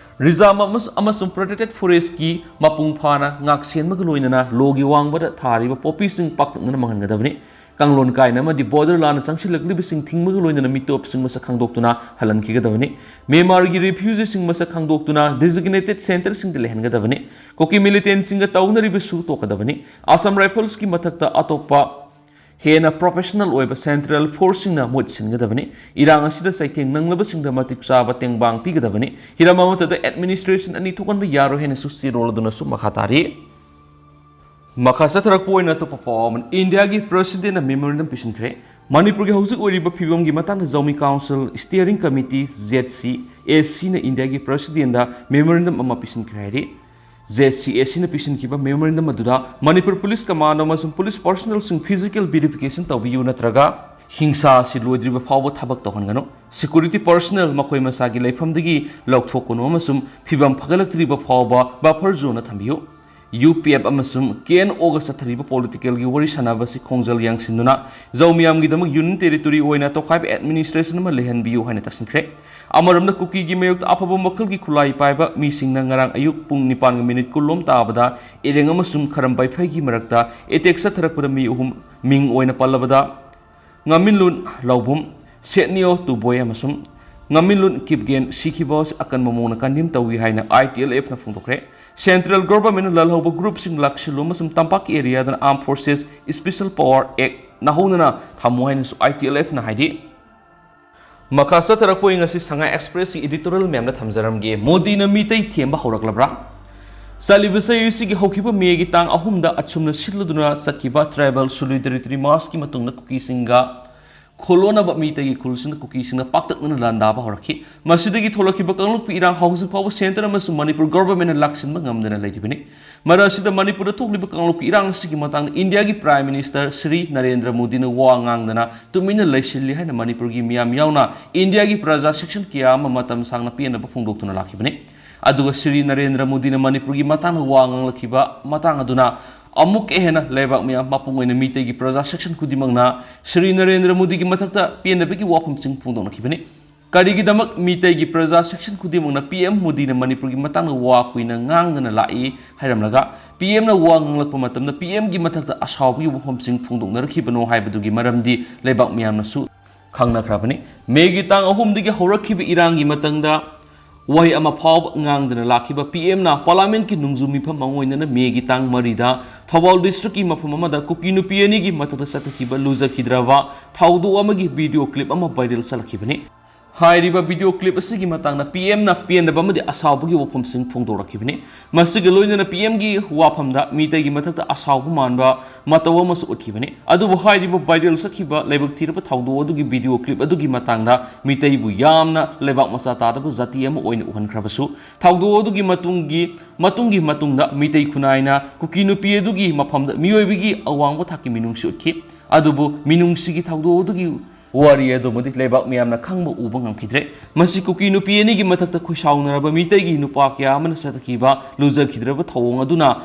ꯔꯤꯖꯥꯔꯚ ꯑꯃꯁꯨꯡ ꯄ꯭ꯔꯣꯇꯦꯛꯇꯦꯗ ꯐꯣꯔꯦꯁ꯭ꯠꯀꯤ ꯃꯄꯨꯡ ꯐꯥꯅ ꯉꯥꯛꯁꯦꯟꯕꯒ ꯂꯣꯏꯅꯅ ꯂꯣꯒꯤ ꯋꯥꯡꯃꯗ ꯊꯥꯔꯤꯕ ꯄꯣꯄꯤꯁꯤꯡ ꯄꯥꯛꯇꯛꯅꯅ ꯃꯥꯡꯍꯟꯒꯗꯕꯅꯤ꯫ ꯀꯥꯡꯂꯣꯟ ꯀꯥꯏꯅ ꯑꯃꯗꯤ ꯕꯣꯔꯗꯔ ꯂꯥꯟꯅ ꯆꯪꯁꯤꯜꯂꯛꯂꯤꯕꯁꯤꯡ ꯊꯤꯡꯕꯒ ꯂꯣꯏꯅꯅ ꯃꯤꯇꯣꯞꯁꯤꯡ ꯃꯁꯛ ꯈꯪꯗꯣꯛꯇꯨꯅ ꯍꯜꯍꯟꯈꯤꯒꯗꯕꯅꯤ꯫ ꯃ꯭ꯌꯥꯟꯃꯥꯔꯒꯤ ꯔꯤꯐ꯭ꯌꯨꯖꯤꯁꯤꯡ ꯃꯁꯛ ꯈꯪꯗꯣꯛꯇꯨꯅ ꯗꯤꯖꯤꯒꯅꯦꯇꯦꯗ ꯁꯦꯟꯇꯔꯁꯤꯡꯗ ꯂꯩꯍꯟꯒꯗꯕꯅꯤ꯫ ꯀꯨꯀꯤ ꯃꯤꯂꯤꯇꯦꯟꯁꯤꯡꯒ ꯇꯧꯅꯔꯤꯕꯁꯨ ꯇꯣꯛꯀꯗꯕꯅꯤ꯫ ꯑꯁꯥꯝ ꯔꯥꯏꯐꯜꯁꯀꯤ ꯃꯊꯛꯇ ꯑꯇꯣꯞꯄ ꯍꯦꯟꯅ ꯄ꯭ꯔꯣꯐꯦꯁꯅꯦꯜ ꯑꯣꯏꯕ ꯁꯦꯟꯇ꯭ꯔꯦꯜ ꯐꯣꯔꯁꯁꯤꯡꯅ ꯃꯍꯨꯠ ꯁꯤꯟꯒꯗꯕꯅꯤ꯫ ꯏꯔꯥꯡ ꯑꯁꯤꯗ ꯆꯩꯊꯦꯡ ꯅꯪꯂꯕꯁꯤꯡꯗ ꯃꯇꯤꯛ ꯆꯥꯕ ꯇꯦꯡꯕꯥꯡ ꯄꯤꯒꯗꯕꯅꯤ꯫ ꯍꯤꯔꯝ ꯑꯃꯠꯇꯗ ꯑꯦꯗꯃꯤꯅꯤꯁꯇ꯭ꯔꯦꯁꯟ ꯑꯅꯤ ꯊꯣꯛꯍꯟꯕ ꯌꯥꯔꯣꯏ ꯍꯥꯏꯅꯁꯨ ꯆꯦꯔꯣꯜ ꯑꯗꯨꯅꯁꯨ ꯃꯈꯥ ꯇꯥꯔꯤ꯫ ꯃꯈꯥ ꯆꯠꯊꯔꯛꯄ ꯑꯣꯏꯅ ꯑꯇꯣꯞꯄ ꯄꯥꯎ ꯑꯃꯅ, ꯏꯟꯗꯤꯌꯥꯒꯤ ꯄ꯭ꯔꯁꯤꯗꯦꯟꯅ ꯃꯦꯃꯣꯔꯦꯟꯗꯝ ꯄꯤꯁꯤꯟꯈ꯭ꯔꯦ꯫ ꯃꯅꯤꯄꯨꯔꯒꯤ ꯍꯧꯖꯤꯛ ꯑꯣꯏꯔꯤꯕ ꯐꯤꯕꯝꯒꯤ ꯃꯇꯥꯡꯗ ꯖꯧꯃꯤ ꯀꯥꯎꯟꯁꯤꯜ ꯁ꯭ꯇꯤꯌꯔꯤꯡ ꯀꯃꯤꯇꯤ, ꯖꯦꯠ ꯁꯤ ꯑꯦ ꯁꯤꯅ ꯏꯟꯗꯤꯌꯥꯒꯤ ꯄ꯭ꯔꯁꯤꯗꯦꯟꯗ ꯃꯦꯃꯣꯔꯦꯟꯗꯝ ꯑꯃ ꯄꯤꯁꯤꯟꯈ꯭ꯔꯦ ꯍꯥꯏꯔꯤ꯫ ꯖꯦꯠ ꯁꯤ ꯑꯦ ꯁꯤꯅ ꯄꯤꯁꯤꯟꯈꯤꯕ ꯃꯦꯃꯣꯔꯦꯟꯗꯝ ꯑꯗꯨꯗ ꯃꯅꯤꯄꯨꯔ ꯄꯨꯂꯤꯁ ꯀꯃꯥꯟꯗꯣ ꯑꯃꯁꯨꯡ ꯄꯨꯂꯤꯁ ꯄꯔꯁꯣꯅꯦꯜꯁꯤꯡ ꯐꯤꯖꯤꯀꯦꯜ ꯚꯦꯔꯤꯐꯤꯀꯦꯁꯟ ꯇꯧꯕꯤꯌꯨ ꯅꯠꯇ꯭ꯔꯒ ꯍꯤꯡꯁꯥ ꯑꯁꯤ ꯂꯣꯏꯗ꯭ꯔꯤꯕ ꯐꯥꯎꯕ ꯊꯕꯛ ꯇꯧꯍꯟꯒꯅꯨ꯫ ꯁꯦꯀ꯭ꯌꯨꯔꯤꯇꯤ ꯄꯔꯁꯣꯅꯦꯜ ꯃꯈꯣꯏ ꯃꯁꯥꯒꯤ ꯂꯩꯐꯝꯗꯒꯤ ꯂꯧꯊꯣꯛꯀꯅꯨ ꯑꯃꯁꯨꯡ ꯐꯤꯕꯝ ꯐꯒꯠꯂꯛꯇ꯭ꯔꯤꯕ ꯐꯥꯎꯕ ꯕꯐꯔ ꯖꯣꯟꯗ ꯊꯝꯕꯤꯌꯨ꯫ ꯌꯨ ꯄꯤ ꯑꯦꯐ ꯑꯃꯁꯨꯡ ꯀꯦ ꯑꯦꯟ ꯑꯣꯒ ꯆꯠꯊꯔꯤꯕ ꯄꯣꯂꯤꯇꯤꯀꯦꯜꯒꯤ ꯋꯥꯔꯤ ꯁꯥꯟꯅꯕ ꯑꯁꯤ ꯈꯣꯡꯖꯦꯜ ꯌꯥꯡꯁꯤꯟꯗꯨꯅ ꯖꯧ ꯃꯤꯌꯥꯝꯒꯤꯗꯃꯛ ꯌꯨꯅꯤꯌꯟ ꯇꯦꯔꯤꯇꯣꯔꯤ ꯑꯣꯏꯅ ꯇꯣꯈꯥꯏꯕ ꯑꯦꯗꯃꯤꯅꯤꯁꯇ꯭ꯔꯦꯁꯟ ꯑꯃ ꯂꯩꯍꯟꯕꯤꯌꯨ ꯍꯥꯏꯅ ꯇꯛꯁꯤꯟꯈ꯭ꯔꯦ꯫ ꯑꯃꯔꯣꯝꯗ ꯀꯨꯀꯤꯒꯤ ꯃꯥꯌꯣꯛꯇ ꯑꯐꯕ ꯃꯈꯜꯒꯤ ꯈꯨꯠꯂꯥꯏ ꯄꯥꯏꯕ ꯃꯤꯁꯤꯡꯅ ꯉꯔꯥꯡ ꯑꯌꯨꯛ ꯄꯨꯡ ꯅꯤꯄꯥꯟꯒ ꯃꯤꯅꯤꯠ ꯀꯨꯟꯂꯣꯝ ꯇꯥꯕꯗ ꯏꯔꯦꯡ ꯑꯃꯁꯨꯡ ꯈꯔꯝ ꯕꯩꯐꯩꯒꯤ ꯃꯔꯛꯇ ꯑꯦꯇꯦꯛ ꯆꯠꯊꯔꯛꯄꯗ ꯃꯤ ꯑꯍꯨꯝ ꯃꯤꯡ ꯑꯣꯏꯅ ꯄꯜꯂꯕꯗ ꯉꯥꯃꯤꯟꯂꯨꯟ ꯂꯧꯕꯨꯝ, ꯁꯦꯠꯅꯤꯌꯣ ꯇꯨꯕꯣꯏ ꯑꯃꯁꯨꯡ ꯉꯥꯃꯤꯟꯂꯨꯟ ꯀꯤꯞꯒꯦꯟ ꯁꯤꯈꯤꯕ ꯑꯁꯤ ꯑꯀꯟꯕ ꯃꯑꯣꯡꯗ ꯀꯟꯗꯦꯝ ꯇꯧꯏ ꯍꯥꯏꯅ ꯑꯥꯏ ꯇꯤ ꯑꯦꯜ ꯑꯦꯐꯅ ꯐꯣꯡꯗꯣꯛꯈ꯭ꯔꯦ꯫ ꯁꯦꯟꯇ꯭ꯔꯦꯜ ꯒꯣꯚꯔꯟꯃꯦꯟꯠꯅ ꯂꯥꯜꯍꯧꯕ ꯒ꯭ꯔꯨꯞꯁꯤꯡ ꯂꯥꯛꯁꯤꯜꯂꯨ ꯑꯃꯁꯨꯡ ꯇꯝꯄꯥꯛꯀꯤ ꯑꯦꯔꯤꯌꯥꯗꯅ ꯑꯥꯔꯝ ꯐꯣꯔꯁꯦꯁ ꯁ꯭ꯄꯦꯁꯤꯌꯦꯜ ꯄꯥꯋꯔ ꯑꯦꯛ ꯅꯧꯍꯧꯅꯅ ꯊꯝꯃꯨ ꯍꯥꯏꯅꯁꯨ ꯑꯥꯏ ꯇꯤ ꯑꯦꯜ ꯑꯦꯐꯅ ꯍꯥꯏꯔꯤ꯫ ꯃꯈꯥ ꯆꯠꯊꯔꯛꯄ ꯑꯣꯏꯅ ꯉꯁꯤ ꯁꯉꯥꯏ ꯑꯦꯛꯁꯄ꯭ꯔꯦꯁꯀꯤ ꯏꯗꯤꯇꯣꯔꯤꯌꯦꯜ ꯃꯌꯥꯝꯗ ꯊꯝꯖꯔꯝꯒꯦ꯫ ꯃꯣꯗꯤꯅ ꯃꯤꯇꯩ ꯊꯦꯝꯕ ꯍꯧꯔꯛꯂꯕ꯭ꯔꯥ? ꯆꯠꯂꯤꯕ ꯆꯍꯤ ꯑꯁꯤꯒꯤ ꯍꯧꯈꯤꯕ ꯃꯦꯒꯤ ꯇꯥꯡ ꯑꯍꯨꯝꯗ ꯑꯁꯨꯝꯅ ꯁꯤꯜꯂꯗꯨꯅ ꯆꯠꯈꯤꯕ Tribal Solidarity Marchꯀꯤ ꯃꯇꯨꯡꯗ ꯀꯨꯀꯤꯁꯤꯡꯒ ꯈꯣꯜꯂꯣꯟꯅꯕ ꯃꯤꯇꯩꯒꯤ ꯈꯨꯜꯁꯤꯡꯅ ꯀꯨꯀꯤꯁꯤꯡꯅ ꯄꯥꯛꯇꯛꯅꯅ ꯂꯥꯟꯗꯥꯕ ꯍꯧꯔꯛꯈꯤ꯫ ꯃꯁꯤꯗꯒꯤ ꯊꯣꯛꯂꯛꯈꯤꯕ ꯀꯥꯡꯂꯨꯞꯀꯤ ꯏꯔꯥꯡ ꯍꯧꯖꯤꯛ ꯐꯥꯎꯕ centre ꯑꯃꯁꯨꯡ ꯃꯅꯤꯄꯨꯔ governmentꯅ ꯂꯥꯛꯁꯤꯟꯕ ꯉꯝꯗꯅ ꯂꯩꯔꯤꯕꯅꯤ꯫ ꯃꯔꯛ ꯑꯁꯤꯗ ꯃꯅꯤꯄꯨꯔꯗ ꯊꯣꯛꯂꯤꯕ ꯀꯥꯡꯂꯨꯞꯀꯤ ꯏꯔꯥꯡ ꯑꯁꯤꯒꯤ ꯃꯇꯥꯡꯗ ꯏꯟꯗꯤꯌꯥꯒꯤ Prime Minister ꯁ꯭ꯔꯤ ꯅꯔꯦꯟꯗ꯭ꯔ ꯃꯣꯗꯤꯅ ꯋꯥ ꯉꯥꯡꯗꯅ ꯇꯨꯃꯤꯟꯅ ꯂꯩꯁꯤꯜꯂꯤ ꯍꯥꯏꯅ ꯃꯅꯤꯄꯨꯔꯒꯤ ꯃꯤꯌꯥꯝ ꯌꯥꯎꯅ ꯏꯟꯗꯤꯌꯥꯒꯤ ꯄ꯭ꯔꯖꯥ section ꯀꯌꯥ ꯑꯃ ꯃꯇꯝ ꯁꯥꯡꯅ ꯄꯦꯟꯗꯕ ꯐꯣꯡꯗꯣꯛꯇꯨꯅ ꯂꯥꯛꯈꯤꯕꯅꯤ꯫ ꯑꯗꯨꯒ ꯁ꯭ꯔꯤ ꯅꯔꯦꯟꯗ꯭ꯔ ꯃꯣꯗꯤꯅ ꯃꯅꯤꯄꯨꯔꯒꯤ ꯃꯇꯥꯡꯗ ꯋꯥ ꯉꯥꯡꯂꯛꯈꯤꯕ ꯃꯇꯥꯡ ꯑꯗꯨꯅ ꯑꯃꯨꯛꯀ ꯍꯦꯟꯅ ꯂꯩꯕꯥꯛ ꯃꯤꯌꯥꯝ, ꯃꯄꯨꯡ ꯑꯣꯏꯅ ꯃꯤꯇꯩꯒꯤ ꯄ꯭ꯔꯖꯥ section ꯈꯨꯗꯤꯡꯃꯛꯅ ꯁ꯭ꯔꯤ ꯅꯔꯦꯟꯗ꯭ꯔ ꯃꯣꯗꯤꯒꯤ ꯃꯊꯛꯇ ꯄꯦꯟꯗꯕꯒꯤ ꯋꯥꯐꯝꯁꯤꯡ ꯐꯣꯡꯗꯣꯛꯅꯈꯤꯕꯅꯤ꯫ ꯀꯔꯤꯒꯤꯗꯃꯛ ꯃꯤꯇꯩꯒꯤ ꯄ꯭ꯔꯖꯥ section ꯈꯨꯗꯤꯡꯃꯛꯅ PM ꯃꯣꯗꯤꯅ ꯃꯅꯤꯄꯨꯔꯒꯤ ꯃꯇꯥꯡꯗ ꯋꯥ ꯀꯨꯏꯅ ꯉꯥꯡꯗꯅ ꯂꯥꯛꯏ ꯍꯥꯏꯔꯝꯂꯒ, PMꯅ ꯋꯥ ꯉꯥꯡꯂꯛꯄ ꯃꯇꯝꯗ PMꯒꯤ ꯃꯊꯛꯇ ꯑꯁꯥꯎꯕꯒꯤ ꯋꯥꯐꯝꯁꯤꯡ ꯐꯣꯡꯗꯣꯛꯅꯔꯛꯈꯤꯕꯅꯣ ꯍꯥꯏꯕꯗꯨꯒꯤ ꯃꯔꯝꯗꯤ ꯂꯩꯕꯥꯛ ꯃꯤꯌꯥꯝꯅꯁꯨ ꯈꯪꯅꯈ꯭ꯔꯕꯅꯤ꯫ ꯃꯦꯒꯤ ꯇꯥꯡ ꯑꯍꯨꯝꯗꯒꯤ ꯍꯧꯔꯛꯈꯤꯕ ꯏꯔꯥꯡꯒꯤ ꯃꯇꯥꯡꯗ ꯋꯥꯍꯩ ꯑꯃ ꯐꯥꯎꯕ ꯉꯥꯡꯗꯅ ꯂꯥꯛꯈꯤꯕ PMꯅ Parliamentꯀꯤ ꯅꯣꯡꯖꯨ ꯃꯤꯐꯝ ꯃꯥꯡꯑꯣꯏꯅꯅ ꯃꯦꯒꯤ ꯇꯥꯡ ꯃꯔꯤꯗ ꯊꯧꯕꯥꯜ districtꯀꯤ ꯃꯐꯝ ꯑꯃꯗ ꯀꯨꯀꯤ ꯅꯨꯄꯤ ꯑꯅꯤꯒꯤ ꯃꯊꯛꯇ ꯆꯠꯊꯈꯤꯕ ꯂꯨꯖꯈꯤꯗ꯭ꯔꯕ ꯊꯧꯗꯣꯛ ꯑꯃꯒꯤ video clip ꯑꯃ viral ꯆꯠꯂꯛꯈꯤꯕꯅꯤ꯫ ꯍꯥꯏꯔꯤꯕ video clip ꯑꯁꯤꯒꯤ ꯃꯇꯥꯡꯗ PMꯅ ꯄꯦꯟꯗꯕ ꯑꯃꯗꯤ ꯑꯁꯥꯎꯕꯒꯤ ꯋꯥꯐꯝꯁꯤꯡ ꯐꯣꯡꯗꯣꯔꯛꯈꯤꯕꯅꯤ꯫ ꯃꯁꯤꯒ ꯂꯣꯏꯅꯅ PMꯒꯤ ꯋꯥꯐꯝꯗ ꯃꯤꯇꯩꯒꯤ ꯃꯊꯛꯇ ꯑꯁꯥꯎꯕ ꯃꯥꯟꯕ ꯃꯇꯧ ꯑꯃꯁꯨ ꯎꯠꯈꯤꯕꯅꯤ꯫ ꯑꯗꯨꯕꯨ ꯍꯥꯏꯔꯤꯕ viral ꯆꯠꯈꯤꯕ ꯂꯥꯏꯕꯛ ꯊꯤꯔꯕ ꯊꯧꯗꯣꯛ ꯑꯗꯨꯒꯤ video clip ꯑꯗꯨꯒꯤ ꯃꯇꯥꯡꯗ ꯃꯤꯇꯩꯕꯨ ꯌꯥꯝꯅ ꯂꯩꯕꯥꯛ ꯃꯆꯥ ꯇꯥꯗꯕ ꯖꯥꯇꯤ ꯑꯃ ꯑꯣꯏꯅ ꯎꯍꯟꯈ꯭ꯔꯕꯁꯨ, ꯊꯧꯗꯣꯛ ꯑꯗꯨꯒꯤ ꯃꯇꯨꯡꯒꯤ, ꯃꯇꯨꯡꯒꯤ ꯃꯇꯨꯡꯗ ꯃꯤꯇꯩ ꯈꯨꯟꯅꯥꯏꯅ ꯀꯨꯀꯤ ꯅꯨꯄꯤ ꯑꯗꯨꯒꯤ ꯃꯐꯝꯗ ꯃꯤꯑꯣꯏꯕꯒꯤ ꯑꯋꯥꯡꯕ ꯊꯥꯛꯀꯤ ꯃꯤꯅꯨꯡꯁꯤ ꯎꯠꯈꯤ꯫ ꯑꯗꯨꯕꯨ ꯃꯤꯅꯨꯡꯁꯤꯒꯤ ꯊꯧꯗꯣꯛ ꯑꯗꯨꯒꯤ ꯋꯥꯔꯤ ꯑꯗꯨꯃꯗꯤ ꯂꯩꯕꯥꯛ ꯃꯤꯌꯥꯝꯅ ꯈꯪꯕ ꯎꯕ ꯉꯝꯈꯤꯗ꯭ꯔꯦ꯫ ꯃꯁꯤ ꯀꯨꯀꯤ ꯅꯨꯄꯤ ꯑꯅꯤꯒꯤ ꯃꯊꯛꯇ ꯈꯣꯏꯁꯥꯎꯅꯔꯕ ꯃꯤꯇꯩꯒꯤ ꯅꯨꯄꯥ ꯀꯌꯥ ꯑꯃꯅ ꯆꯠꯊꯈꯤꯕ ꯂꯨꯖꯈꯤꯗ꯭ꯔꯕ ꯊꯧꯑꯣꯡ ꯑꯗꯨꯅ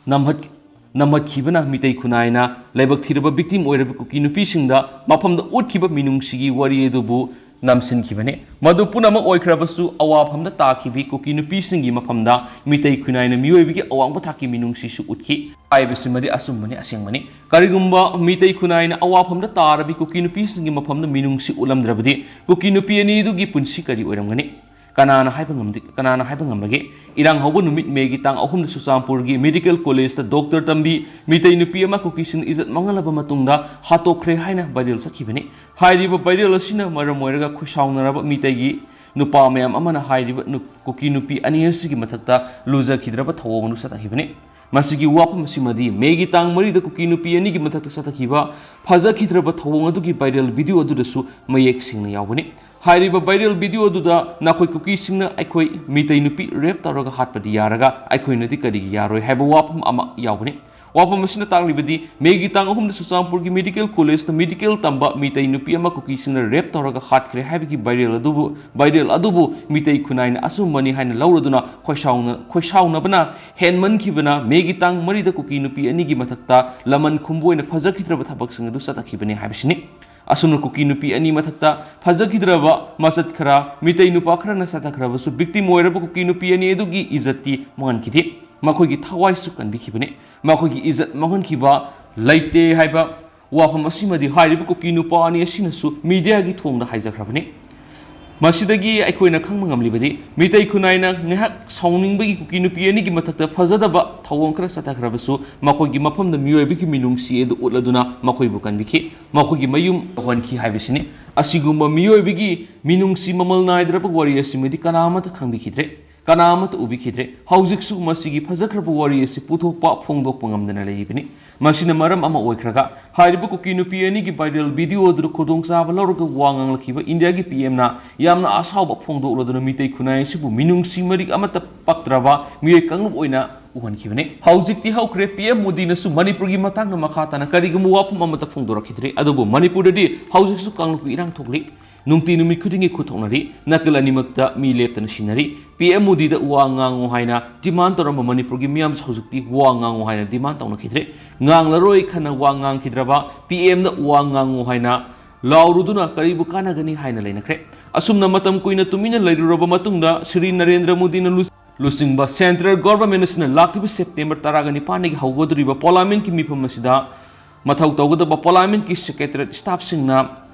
ꯅꯝꯍꯠ-, ꯅꯝꯍꯠꯈꯤꯕꯅ ꯃꯤꯇꯩ ꯈꯨꯟꯅꯥꯏꯅ ꯂꯥꯏꯕꯛ ꯊꯤꯔꯕ victim ꯑꯣꯏꯔꯕ ꯀꯨꯀꯤ ꯅꯨꯄꯤꯁꯤꯡꯗ ꯃꯐꯝꯗ ꯎꯠꯈꯤꯕ ꯃꯤꯅꯨꯡꯁꯤꯒꯤ ꯋꯥꯔꯤ ꯑꯗꯨꯕꯨ ꯅꯝꯁꯤꯟꯈꯤꯕꯅꯤ꯫ ꯃꯗꯨ ꯄꯨꯝꯅꯃꯛ ꯑꯣꯏꯈ꯭ꯔꯕꯁꯨ, ꯑꯋꯥꯐꯝꯗ ꯇꯥꯈꯤꯕꯤ ꯀꯨꯀꯤ ꯅꯨꯄꯤꯁꯤꯡꯒꯤ ꯃꯐꯝꯗ ꯃꯤꯇꯩ ꯈꯨꯟꯅꯥꯏꯅ ꯃꯤꯑꯣꯏꯕꯒꯤ ꯑꯋꯥꯡꯕ ꯊꯥꯛꯀꯤ ꯃꯤꯅꯨꯡꯁꯤꯁꯨ ꯎꯠꯈꯤ ꯍꯥꯏꯕꯁꯤꯃꯗꯤ ꯑꯆꯨꯝꯕꯅꯤ, ꯑꯁꯦꯡꯕꯅꯤ꯫ ꯀꯔꯤꯒꯨꯝꯕ ꯃꯤꯇꯩ ꯈꯨꯟꯅꯥꯏꯅ ꯑꯋꯥꯐꯝꯗ ꯇꯥꯔꯕꯤ ꯀꯨꯀꯤ ꯅꯨꯄꯤꯁꯤꯡꯒꯤ ꯃꯐꯝꯗ ꯃꯤꯅꯨꯡꯁꯤ ꯎꯠꯂꯝꯗ꯭ꯔꯕꯗꯤ, ꯀꯨꯀꯤ ꯅꯨꯄꯤ ꯑꯅꯤꯗꯨꯒꯤ ꯄꯨꯟꯁꯤ ꯀꯔꯤ ꯑꯣꯏꯔꯝꯒꯅꯤ? ꯀꯅꯥꯅ ꯍꯥꯏꯕ ꯉꯝꯗꯦ, ꯀꯅꯥꯅ ꯍꯥꯏꯕ ꯉꯝꯕꯒꯦ? ꯏꯔꯥꯡ ꯍꯧꯕ ꯅꯨꯃꯤꯠ ꯃꯦꯒꯤ ꯇꯥꯡ ꯑꯍꯨꯝꯗ ꯆꯨꯔꯆꯥꯟꯄꯨꯔꯒꯤ medical collegeꯇ doctor ꯇꯝꯕꯤ ꯃꯤꯇꯩ ꯅꯨꯄꯤ ꯑꯃ ꯀꯨꯀꯤꯁꯤꯡꯅ ꯏꯖꯠ ꯃꯥꯡꯍꯜꯂꯕ ꯃꯇꯨꯡꯗ ꯍꯥꯠꯇꯣꯛꯈ꯭ꯔꯦ ꯍꯥꯏꯅ viral ꯆꯠꯈꯤꯕꯅꯤ꯫ ꯍꯥꯏꯔꯤꯕ viral ꯑꯁꯤꯅ ꯃꯔꯝ ꯑꯣꯏꯔꯒ ꯈꯣꯏꯁꯥꯎꯅꯔꯕ ꯃꯤꯇꯩꯒꯤ ꯅꯨꯄꯥ ꯃꯌꯥꯝ ꯑꯃꯅ ꯍꯥꯏꯔꯤꯕ ꯅꯨ-, ꯀꯨꯀꯤ ꯅꯨꯄꯤ ꯑꯅꯤ ꯑꯁꯤꯒꯤ ꯃꯊꯛꯇ ꯂꯨꯖꯈꯤꯗ꯭ꯔꯕ ꯊꯧꯑꯣꯡ ꯑꯗꯨ ꯆꯠꯊꯈꯤꯕꯅꯤ꯫ ꯃꯁꯤꯒꯤ ꯋꯥꯐꯝ ꯑꯁꯤꯃꯗꯤ ꯃꯦꯒꯤ ꯇꯥꯡ ꯃꯔꯤꯗ ꯀꯨꯀꯤ ꯅꯨꯄꯤ ꯑꯅꯤꯒꯤ ꯃꯊꯛꯇ ꯆꯠꯊꯈꯤꯕ ꯐꯖꯈꯤꯗ꯭ꯔꯕ ꯊꯧꯑꯣꯡ ꯑꯗꯨꯒꯤ viral video ꯑꯗꯨꯗꯁꯨ ꯃꯌꯦꯛ ꯁꯦꯡꯅ ꯌꯥꯎꯕꯅꯤ꯫ ꯍꯥꯏꯔꯤꯕ viral video ꯑꯗꯨꯗ ꯅꯈꯣꯏ ꯀꯨꯀꯤꯁꯤꯡꯅ ꯑꯩꯈꯣꯏ ꯃꯤꯇꯩ ꯅꯨꯄꯤ rape ꯇꯧꯔꯒ ꯍꯥꯠꯄꯗꯤ ꯌꯥꯔꯒ ꯑꯩꯈꯣꯏꯅꯗꯤ ꯀꯔꯤꯒꯤ ꯌꯥꯔꯣꯏ ꯍꯥꯏꯕ ꯋꯥꯐꯝ ꯑꯃ ꯌꯥꯎꯕꯅꯤ꯫ ꯋꯥꯐꯝ ꯑꯁꯤꯅ ꯇꯥꯛꯂꯤꯕꯗꯤ ꯃꯦꯒꯤ ꯇꯥꯡ ꯑꯍꯨꯝꯗ ꯆꯨꯔꯆꯥꯟꯄꯨꯔꯒꯤ medical collegeꯇ medical ꯇꯝꯕ ꯃꯤꯇꯩ ꯅꯨꯄꯤ ꯑꯃ ꯀꯨꯀꯤꯁꯤꯡꯅ rape ꯇꯧꯔꯒ ꯍꯥꯠꯈ꯭ꯔꯦ ꯍꯥꯏꯕꯒꯤ viral ꯑꯗꯨꯕꯨ, viral ꯑꯗꯨꯕꯨ ꯃꯤꯇꯩ ꯈꯨꯟꯅꯥꯏꯅ ꯑꯆꯨꯝꯕꯅꯤ ꯍꯥꯏꯅ ꯂꯧꯔꯗꯨꯅ ꯈꯣꯏꯁꯥꯎꯅ-, ꯈꯣꯏꯁꯥꯎꯅꯕꯅ ꯍꯦꯟꯃꯟꯈꯤꯕꯅ ꯃꯦꯒꯤ ꯇꯥꯡ ꯃꯔꯤꯗ ꯀꯨꯀꯤ ꯅꯨꯄꯤ ꯑꯅꯤꯒꯤ ꯃꯊꯛꯇ ꯂꯃꯟ ꯈꯨꯝꯕ ꯑꯣꯏꯅ ꯐꯖꯈꯤꯗ꯭ꯔꯕ ꯊꯕꯛꯁꯤꯡ ꯑꯗꯨ ꯆꯠꯊꯈꯤꯕꯅꯤ ꯍꯥꯏꯕꯁꯤꯅꯤ꯫ ꯑꯁꯨꯝꯅ ꯀꯨꯀꯤ ꯅꯨꯄꯤ ꯑꯅꯤ ꯃꯊꯛꯇ ꯐꯖꯈꯤꯗ꯭ꯔꯕ ꯃꯆꯠ ꯈꯔ ꯃꯤꯇꯩ ꯅꯨꯄꯥ ꯈꯔꯅ ꯆꯠꯊꯈ꯭ꯔꯕꯁꯨ victim ꯑꯣꯏꯔꯕ ꯀꯨꯀꯤ ꯅꯨꯄꯤ ꯑꯅꯤ ꯑꯗꯨꯒꯤ ꯏꯖꯠꯇꯤ ꯃꯥꯡꯍꯟꯈꯤꯗꯦ꯫ ꯃꯈꯣꯏꯒꯤ ꯊꯋꯥꯏꯁꯨ ꯀꯟꯕꯤꯈꯤꯕꯅꯤ꯫ ꯃꯈꯣꯏꯒꯤ ꯏꯖꯠ ꯃꯥꯡꯍꯟꯈꯤꯕ ꯂꯩꯇꯦ ꯍꯥꯏꯕ ꯋꯥꯐꯝ ꯑꯁꯤꯃꯗꯤ ꯍꯥꯏꯔꯤꯕ ꯀꯨꯀꯤ ꯅꯨꯄꯥ ꯑꯅꯤ ꯑꯁꯤꯅꯁꯨ mediaꯒꯤ ꯊꯣꯡꯗ ꯍꯥꯏꯖꯈ꯭ꯔꯕꯅꯤ꯫ ꯃꯁꯤꯗꯒꯤ ꯑꯩꯈꯣꯏꯅ ꯈꯪꯕ ꯉꯝꯂꯤꯕꯗꯤ ꯃꯤꯇꯩ ꯈꯨꯟꯅꯥꯏꯅ ꯉꯥꯏꯍꯥꯛ ꯁꯥꯎꯅꯤꯡꯕꯒꯤ ꯀꯨꯀꯤ ꯅꯨꯄꯤ ꯑꯅꯤꯒꯤ ꯃꯊꯛꯇ ꯐꯖꯗꯕ ꯊꯧꯑꯣꯡ ꯈꯔ ꯆꯠꯊꯈ꯭ꯔꯕꯁꯨ ꯃꯈꯣꯏꯒꯤ ꯃꯐꯝꯗ ꯃꯤꯑꯣꯏꯕꯒꯤ ꯃꯤꯅꯨꯡꯁꯤ ꯑꯗꯨ ꯎꯠꯂꯗꯨꯅ ꯃꯈꯣꯏꯕꯨ ꯀꯟꯕꯤꯈꯤ, ꯃꯈꯣꯏꯒꯤ ꯃꯌꯨꯝ ꯌꯧꯍꯟꯈꯤ ꯍꯥꯏꯕꯁꯤꯅꯤ꯫ ꯑꯁꯤꯒꯨꯝꯕ ꯃꯤꯑꯣꯏꯕꯒꯤ ꯃꯤꯅꯨꯡꯁꯤ ꯃꯃꯜ ꯅꯥꯏꯗ꯭ꯔꯕ ꯋꯥꯔꯤ ꯑꯁꯤꯃꯗꯤ ꯀꯅꯥ ꯑꯃꯠꯇ ꯈꯪꯕꯤꯈꯤꯗ꯭ꯔꯦ꯫ ꯀꯅꯥ ꯑꯃꯠꯇ ꯎꯕꯤꯈꯤꯗ꯭ꯔꯦ꯫ ꯍꯧꯖꯤꯛꯁꯨ ꯃꯁꯤꯒꯤ ꯐꯖꯈ꯭ꯔꯕ ꯋꯥꯔꯤ ꯑꯁꯤ ꯄꯨꯊꯣꯛꯄ ꯐꯣꯡꯗꯣꯛꯄ ꯉꯝꯗꯅ ꯂꯩꯔꯤꯕꯅꯤ꯫ ꯃꯁꯤꯅ ꯃꯔꯝ ꯑꯃ ꯑꯣꯏꯈ꯭ꯔꯒ ꯍꯥꯏꯔꯤꯕ ꯀꯨꯀꯤ ꯅꯨꯄꯤ ꯑꯅꯤꯒꯤ viral video ꯑꯗꯨꯗ ꯈꯨꯗꯣꯡꯆꯥꯕ ꯂꯧꯔꯒ ꯋꯥ ꯉꯥꯡꯂꯛꯈꯤꯕ ꯏꯟꯗꯤꯌꯥꯒꯤ ꯄꯤ ꯑꯦꯝꯅ ꯌꯥꯝꯅ ꯑꯁꯥꯎꯕ ꯐꯣꯡꯗꯣꯛꯂꯗꯨꯅ ꯃꯤꯇꯩ ꯈꯨꯟꯅꯥꯏ ꯑꯁꯤꯕꯨ ꯃꯤꯅꯨꯡꯁꯤ ꯃꯔꯤ ꯑꯃꯠꯇ ꯄꯛꯇ꯭ꯔꯕ ꯃꯤꯑꯣꯏ ꯀꯥꯡꯂꯨꯞ ꯑꯣꯏꯅ ꯎꯍꯟꯈꯤꯕꯅꯤ꯫ ꯍꯧꯖꯤꯛꯇꯤ ꯍꯧꯈ꯭ꯔꯦ, ꯄꯤ ꯑꯦꯝ ꯃꯣꯗꯤꯅꯁꯨ ꯃꯅꯤꯄꯨꯔꯒꯤ ꯃꯇꯥꯡꯗ ꯃꯈꯥ ꯇꯥꯅ ꯀꯔꯤꯒꯨꯝꯕ ꯋꯥꯐꯝ ꯑꯃꯠꯇ ꯐꯣꯡꯗꯣꯔꯛꯈꯤꯗ꯭ꯔꯦ꯫ ꯑꯗꯨꯕꯨ ꯃꯅꯤꯄꯨꯔꯗꯗꯤ ꯍꯧꯖꯤꯛꯁꯨ ꯀꯥꯡꯂꯨꯞꯀꯤ ꯏꯔꯥꯡ ꯊꯣꯛꯂꯤ꯫ ꯅꯨꯡꯇꯤ ꯅꯨꯃꯤꯠ ꯈꯨꯗꯤꯡꯒꯤ ꯈꯨꯠ ꯊꯣꯛꯅꯔꯤ꯫ ꯅꯥꯀꯜ ꯑꯅꯤꯃꯛꯇ ꯃꯤ ꯂꯦꯞꯇꯅ ꯁꯤꯅꯔꯤ꯫ ꯄꯤ ꯑꯦꯝ ꯃꯣꯗꯤꯗ ꯋꯥ ꯉꯥꯡꯉꯨ ꯍꯥꯏꯅ demand ꯇꯧꯔꯝꯕ ꯃꯅꯤꯄꯨꯔꯒꯤ ꯃꯤꯌꯥꯝꯁꯨ ꯍꯧꯖꯤꯛꯇꯤ ꯋꯥ ꯉꯥꯡꯉꯨ ꯍꯥꯏꯅ demand ꯇꯧꯅꯈꯤꯗ꯭ꯔꯦ꯫ ꯉꯥꯡꯂꯔꯣꯏ ꯈꯟꯅ ꯋꯥ ꯉꯥꯡꯈꯤꯗ꯭ꯔꯕ ꯄꯤ ꯑꯦꯝꯗ ꯋꯥ ꯉꯥꯡꯉꯨ ꯍꯥꯏꯅ ꯂꯥꯎꯔꯨꯗꯨꯅ ꯀꯔꯤꯕꯨ ꯀꯥꯟꯅꯒꯅꯤ ꯍꯥꯏꯅ ꯂꯩꯅꯈ꯭ꯔꯦ꯫ ꯑꯁꯨꯝꯅ ꯃꯇꯝ ꯀꯨꯏꯅ ꯇꯨꯃꯤꯟꯅ ꯂꯩꯔꯨꯔꯕ ꯃꯇꯨꯡꯗ ꯁ꯭ꯔꯤ ꯅꯔꯦꯟꯗ꯭ꯔ ꯃꯣꯗꯤꯅ ꯂꯨ-, ꯂꯨꯆꯤꯡꯕ central government ꯑꯁꯤꯅ ꯂꯥꯛꯂꯤꯕ September ꯇꯔꯥꯒ ꯅꯤꯄꯥꯟꯗꯒꯤ ꯍꯧꯒꯗꯧꯔꯤꯕ ꯄꯥꯔꯂꯤꯌꯥꯃꯦꯟꯠꯀꯤ ꯃꯤꯐꯝ ꯑꯁꯤꯗ ꯃꯊꯧ ꯇꯧꯒꯗꯕ ꯄꯥꯔꯂꯤꯌꯥꯃꯦꯟꯠꯀꯤ secretariat staffꯁꯤꯡꯅ